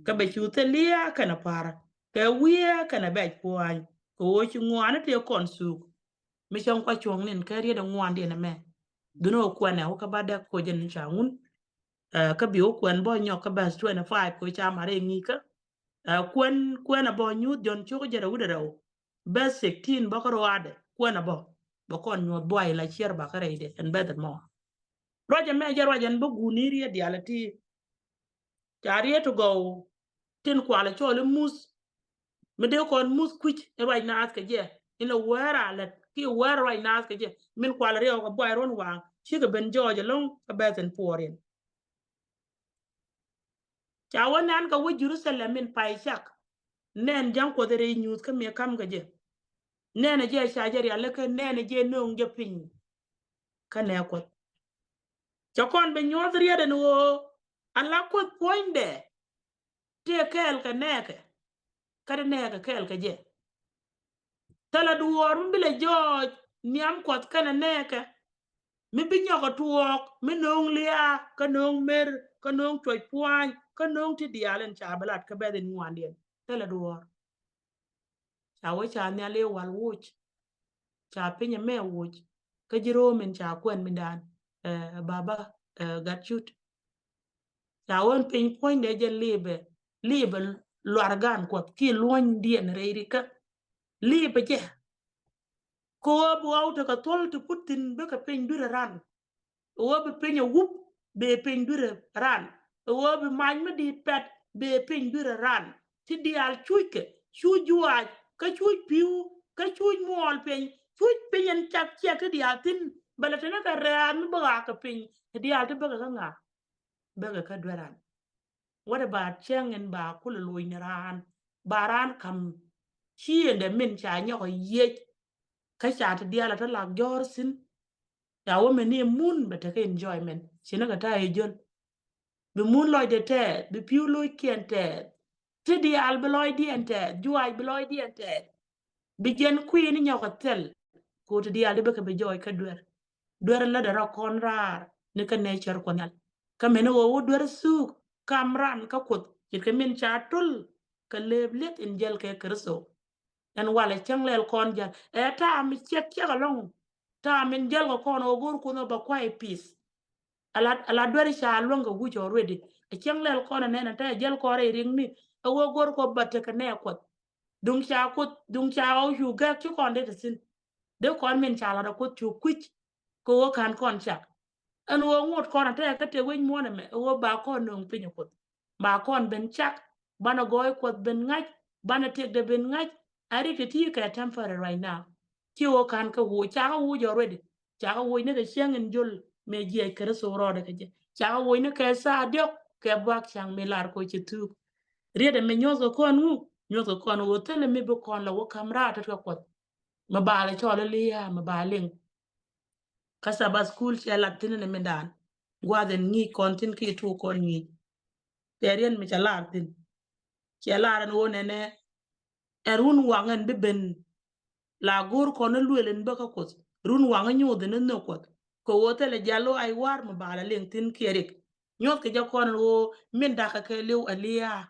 Kä bɛ cu thil lia̱a̱ kɛnɛ pa̱r kɛ wiee kɛnɛ bɛc pua̱ny kɛ ɣöö ci ŋuani tëë kɔn thuk. Mi cäŋ kua cuɔ̱ŋ nin kɛ riet ɛ ŋuandiɛn ɛmɛ. Dhunä wä kuɛnɛ wä kä ba däk koc ɛn ca ŋun. Kä bi wä kuɛn bä nyɔk kä bäth twenty five koc ca marɛ ŋi̱i̱kä. Kuɛn kuɛn ɛ bä nyuth Jɔn cok jɛ rɛw wi̱dɛ rɛw. Bäth sixteen bä kä ruaadɛ kuɛn ɛ bä bä kɔn nyuɔth buay la ciɛr ba kä rɛydɛ ɛn bäth ɛn mɔ. Ruac ɛmɛ jɛ ruac ɛn bä guuni riet diaal ɛ ti. Ca riet ti gɔw tin kualɛ cɔl i̱ muth. Mi dee kɔn muth kui̱c in ruac naath kɛ jɛ in lɛ wäär a lät ki wäär ruac naath kɛ jɛ min kualɛ riɛw kɛ buay ruɔ̱n waŋ cikɛ ben jɔɔc ɛlɔ̱ŋ kɛ bɛth in puɔɔr in. Ca wä nɛn kɛ wä Jerusalem in pay cak. Nɛn ja̱ŋ Kuɔth rɛy nyuuth kä miɛ ka̱m kɛ jɛ. Nɛn ɛ jɛ ca jɛ rialikä nɛn ɛ jɛ nööŋ jɛ piny. Kä nɛ Kuɔth cɛ kɔn bi nyuɔth riet ɛn ɣöö ala Kuoth puɔ̱nydɛ. Tëë kɛɛl kɛ nɛɛkɛ kä ti nɛɛkɛ kɛɛl kɛ jɛ. Thilɛ duɔɔr mi bi lɛ jɔɔc nhiam Kuɔth kɛnɛ nɛɛkɛ. Mi bi nyɔk ɛ tuɔɔk mi nööŋ lia̱a̱ kä nööŋ mer kä nööŋ cuɔc pua̱a̱ny kä nööŋ ti diaal in ca bi lat kä bɛth in ŋuandiɛn. Thilɛ duɔɔr. Ca wä ca nhial i̱ wal woc. Ca piny ɛmɛ woc kä ji̱ ro̱o̱m in ca kuɛn mi daan. Baba gat cut. Ca wä piny puɔ̱nydɛ jɛ lipɛ lipɛ luar gan Kuɔth ki luɔ̱nydiɛn rɛy rikä. Lipɛ jɛ. Kɛ ɣöö bi ɣɔw tekɛ thuɔ̱l ti put thi̱n bikɛ piny dui̱rɛ ran. Ɣöö bi piny a wup bee piny dui̱rɛ ran. Ɣöö bi mac mi di̱i̱t pɛt bee piny dui̱rɛ ran. Ti diaal cuuckɛ, cuuc juaac, kä cuuc pi̱w, kä cuuc muɔɔl piny, cuuc piny ɛn cak ciɛk ti diaal thi̱n. Bɛ lɛ teni kɛ rɛɛth mi bä ɣaakɛ piny ti diaal ti bäkɛ kä ŋa̱, bäkɛ kä duer ran. What about cäŋ in ba kulɛ loc ni raan, ba raan kam ciëndɛ min ca nyɔk a yiec, kä ca ti diaal a ti lak jɔ̱ɔ̱r thi̱n? Ya wä mɛn ni mun bɛ tekɛ enjoyment, ci ni kɛ ta̱a̱ i̱ jäl. Bi mun lɔcdɛ tɛɛth, bi pi̱w loc kiɛn tɛɛth. Ti diaal bi lɔcdiɛn tɛɛth, juaac bi lɔcdiɛn tɛɛth. Bi jɛn kui̱ ni nyɔk a thil, ko ti diaal di bikɛ bi jɔɔc kä duer. Duer lätdɛ rɔ kɔn raar ni kä nature Kuɔth Nhial. Kä mɛn ni ɣöö wä duer thuuk kam ran kä Kuoth, ce̱tkɛ min ca tul kɛ lëëp li̱eth in jäl kɛ Kritho. Ɛn walɛ cäŋ lɛl kɔn jäl. Ɛ ta̱a̱ mi ciɛk ciɛk alɔŋ. Ta̱a̱ min jäl kɛ kɔn ɣöö go̱r Kuoth ɣöö bɛ kuay peace. Ala, ala duer ca luäŋ kɛ wuc already. Ɛ cäŋ lɛl kɔn ɛ nɛn ɛ tɛ jäl kɔn rɛy riŋni. Ɛ ɣöö go̱r Kuoth bɛ tekɛ nɛ Kuɔth. Duŋ ca Kuoth, duŋ ca ɣɔw cu gɛk ci kɔn det ɛ thi̱n. Dee kɔn min ca lat ɛ Kuoth cu kui̱c. Kɛ ɣöö ka̱n kɔn cak. Ɛn ɣöö ŋot kɔn a tɛk kä tëë wec muɔ̱ɔ̱n ɛmɛ, ɛ ɣöö ba kɔn nööŋ piny ɛ Kuoth. Ba kɔn ben cak, banɛ gɔɔy Kuɔth ben ŋa̱c, banɛ tëkdɛ ben ŋa̱c. A rik ti ti kɛ temporary right now. Ci ɣöö ka̱n kä woc, ca kä woc already. Ca kä woc ni kɛ cäŋ in jol mëë jiɛc Kritho rɔɔdɛ kɛ jɛ. Ca kä woc ni kɛ thaa diɔ̱k kɛ buak ca̱ŋ mi lar kɔ ci thuuk. Riet ɛmɛ nyuɔth kɛ kɔn ŋu, nyuɔth kɛ kɔn ɣöö thilɛ mi bi kɔn la wä ka̱m raar tet kɛ Kuɔth. Mi ba lɛ cɔl i̱ lia̱a̱, mi ba liŋ. Kä Sabbath school cɛ lat thi̱n ni mindan. Gua̱a̱th ɛn ŋi̱i̱c kɔn thi̱n kiɛ tuɔɔk kɔn ŋi̱i̱c. Tɛ riɛn mi cɛ lar thi̱n. Cɛ lar ɛn ɣöö nɛnɛ, ɛ run waŋ ɛn bi ben. La go̱o̱r kɔn i̱ luël in bä kä Kuoth. Run waŋ i̱ nyoth in i̱ nhök Kuɔth. Kɛ ɣöö thilɛ jial i̱ wa̱a̱ i̱ wa̱a̱r mi ba la liŋ thi̱n kiɛ rik. Nyuɔthkɛ jɛ kɔn in ɣöö min da̱kä kɛ li̱w ɛ lia̱a̱.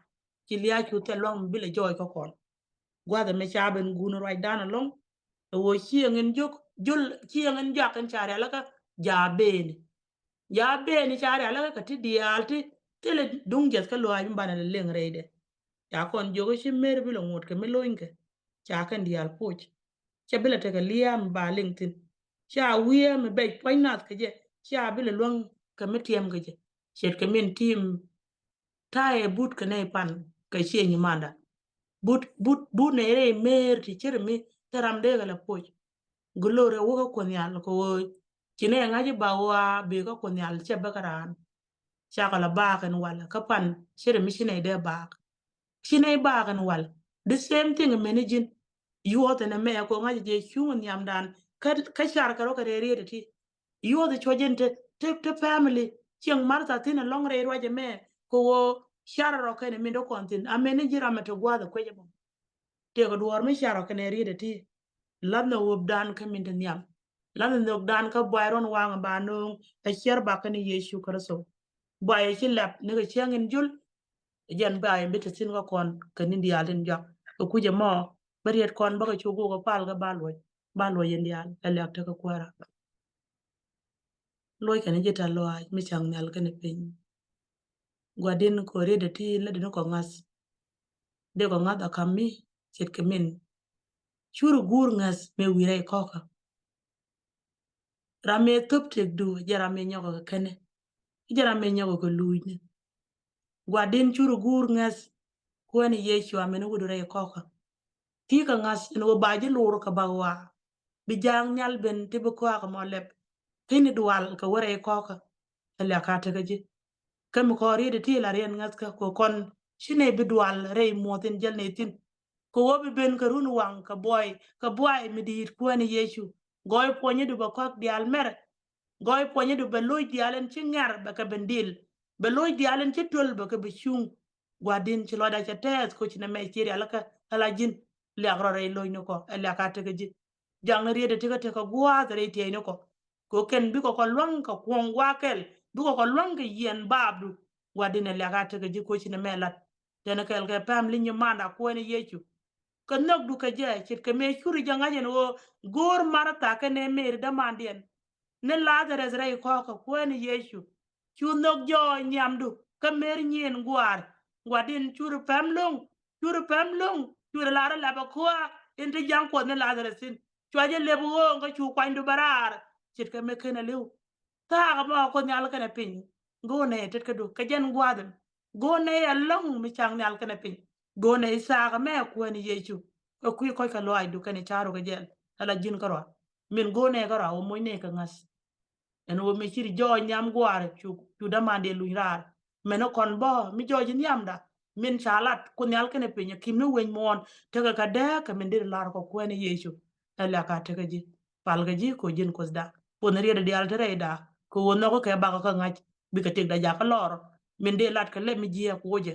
Ci lia̱a̱ cu thil lua̱ŋ mi bi lɛ jɔɔc kä kɔn. Gua̱th ɛmɛ ca ben guun ruacdan ɛlɔ̱ŋ. Ɛ ɣöö cieŋ in jök, jol cieŋ in jɔak in ca rialikä, ja beni. Ja beni ca rialikä kɛ ti diaal ti thilɛ duŋ jiɛth kä luaac mi banɛ lɛ leŋ rɛydɛ. Ca kɔn jiök i̱ ci mer bi lɛ ŋot kɛ mi lonykɛ. Ca kɛn diaal poc. Cɛ bi lɛ tekɛ lia̱a̱ mi ba liŋ thi̱n. Ca wiee mi bɛc puɔ̱ny nath kɛ jɛ. Ca bi lɛ luäŋ kɛ mi tiɛm kɛ jɛ. Ce̱tkɛ min tim ta̱a̱ ɛ but kɛ nɛy pan kɛ cieny manda. But, but, but nɛy rɛy mer ti cir mi te ram dee kɛ lɛ poc. Glory wä kä Kuoth Nhial kɛ ɣöö ci nɛy ŋa̱c i̱ ba ɣɔaa bëë kä Kuoth Nhial cɛ bä kä raan. Cakɔ la baak ɛn wal kä pan cir mi ci nɛy dee baak. Ci nɛy baak ɛn wal. The same thing mɛn i̱ ji̱n. Yuɔth ɛn ɛmɛ kɛ ɣöö ŋa̱c jɛ cuŋ nhiamdan. Kä, kä car kɛ rɔ kɛ rɛy riet iti. Yuɔth i̱ cuɔ̱c in te, te, te family. Cieŋ Martha thi̱n ɛlɔ̱ŋ rɛy ruac ɛmɛ kɛ ɣöö car rɔ kɛn ɛ min dee kɔn thi̱n. Amɛn i̱ ji̱ ram ɛ te gua̱a̱th ɛ kuec ɛmɔ. Tëëkɛ duɔ̱ɔ̱r mi car rɔ kɛn ɛ riet ɛ ti. La̱th ni ɣööpdan kä min te nhiam. La̱th ni nhökdan kä buay ruɔ̱n waŋ ba nööŋ ɛ ciɛr bak kɛn Yecu Kritho. Buay ɛ ci lɛp ni kɛ cieŋ in jul. Ɛ jɛn buay in bi te thi̱n kä kɔn kɛ ni̱n diaal tin jɔak. Kɛ kui̱c ɛmɔ bä riet kɔn bä kɛ cu gok ɛ pal kɛ ba luɔ̱c. Ba luɔ̱c in diaal ɛ liak tekɛ kuäärä. Luɔc kɛn ji̱ tɛ̈th lɔaac mi cak nhial kɛnɛ piny. Gua̱di̱n kɛ ɣöö riet ɛ ti in lätdɛ ni kɔ ŋa̱th. Dee kɔ ŋa̱th a ka̱m mi ce̱tkɛ min. Cur guur ŋäth mëë wi̱i̱ rɛy kɔkä. Ram mëë thöp tëkdu jɛ ram mëë nyɔkɛ kɛ kɛnɛ. Jɛ ram mëë nyɔkɛ kɛ luucni. Gua̱di̱n cur guur ŋäth. Kuäär ni Yecu amäni wut rɛy kɔkä. Ti̱i̱ kɛ ŋa̱th ɛn ɣöö ba ji̱ lor kɛ bak ɣɔaa. Bi ja̱a̱ŋ nhial ben ti bi kɔakä mɔ lɛp. Thi̱n i̱ dual kɛ wä rɛy kɔkä. Ɛ liak ka tekä ji̱. Kä mi kɔn riet iti la riɛn ŋäthkä kɛ kɔn ci nɛy bi dual rɛy muɔth in jäl nɛy thi̱n. Kɛ ɣöö bi ben kɛ run waŋ kɛ buay, kɛ buay mi di̱i̱t Kuäär ni Yecu. Gɔɔy puɔ̱nyädu bɛ kɔak diaal mɛrɛ. Gɔɔy puɔ̱nyädu bɛ lo̱c diaal in ci ŋɛr bɛ kɛ ben dil. Bɛ lo̱c diaal in ci tuöl bɛ kɛ bi cuŋ. Gua̱di̱n ci lɔcda cɛ tɛɛth koci nɛmɛ ci rialikä ala ji̱n. Liak rɔ rɛy lo̱cnikɔ ɛ liak a tekä ji̱. Jaŋni riet ɛ tikä tekä gua̱a̱th rɛy tiɛynikɔ. Kɛ kɛn bikɔ kɔ luäŋ kɛ kuɔ̱ŋ gua̱a̱kɛl bikɔ kɔ luäŋ kɛ yiɛn baapdu. Gua̱di̱n ɛ liak a tekä ji̱ koci nɛmɛ lat. Tɛn kɛl kɛ pɛm li nyi manda Kuäär ni Yecu. Kɛ nhökdu kɛ jɛ ce̱tkɛ mëë curi jɛ ŋa̱c ɛn ɣöö go̱o̱r Martha kɛnɛ Mary dämandiɛn. Ni Lazarus rɛy kɔkä Kuäär ni Yecu. Cu nhök jɔɔc nhiamdu kä mer nyin gua̱a̱r. Gua̱di̱n curi pɛm lo̱ŋ, curi pɛm lo̱ŋ, curi lar ɛ lapɛ kuäär in ti ja̱ŋ Kuɔth ni Lazarus thi̱n. Cua jɛ lep ɣööŋ kä cu kuanydu bä raar. Ce̱tkɛ mi ken a li̱w. Thaak ɛmɔ Kuoth Nhial kɛnɛ piny. Go̱o̱nɛ tet kädu kɛ jɛn gua̱a̱th ɛmɛ. Go̱o̱nɛ ɛlɔ̱ŋ mi ca̱ŋ nhial kɛnɛ piny. Go̱o̱nɛ thaak ɛmɛ Kuäär ni Yecu. Kɛ kui̱ kɔc kɛ lɔaacdu kɛnɛ ca̱ru kɛ jɛl. Ala ji̱n kärɔa. Min go̱o̱nɛ kärɔa wä moc nɛ kɛ ŋa̱th. Ɛn ɣöö mi ci ri jɔɔc nhiam gua̱a̱r cu, cu dämandiɛn luny raar. Mɛn ɛ kɔn bä mi jɔɔc nhiamda. Min ca lat Kuoth Nhial kɛnɛ piny ɛ kim ni weny muɔ̱ɔ̱n tekɛ kɛ dääk kɛ min deri lar kɔ Kuäär ni Yecu. Ɛ lɛ̈k a tekɛ ji̱. Palkɛ ji̱ kɛ ɣöö ji̱n Kuothda. Kuoth ni rietdɛ diaal te rɛyda kɛ ɣöö nhɔk kɛ bakɔ kä ŋa̱c. Bikɛ tëkda jakä lɔr. Min dee lat kɛ lɛp mi jiääk kuɔcɛ.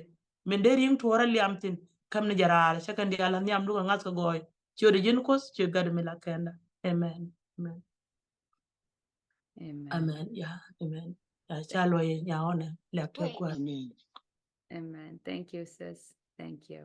Min dee ri̱ŋ tuɔɔrä liam thi̱n. Käm ni jɛ raar cä kɛn diaal a nhiamdu kɛ ŋa̱th kɛ gɔɔy. Ciötdɛ ji̱n Kuoth ciöt Gatdu mi la kɛnda. Amen. Amen. Amen. Amen. Ya, amen. Ya, ca luɔy ya ɣɔnɛ lɛk tɛ kuäär. Amen. Amen. Thank you, sis. Thank you.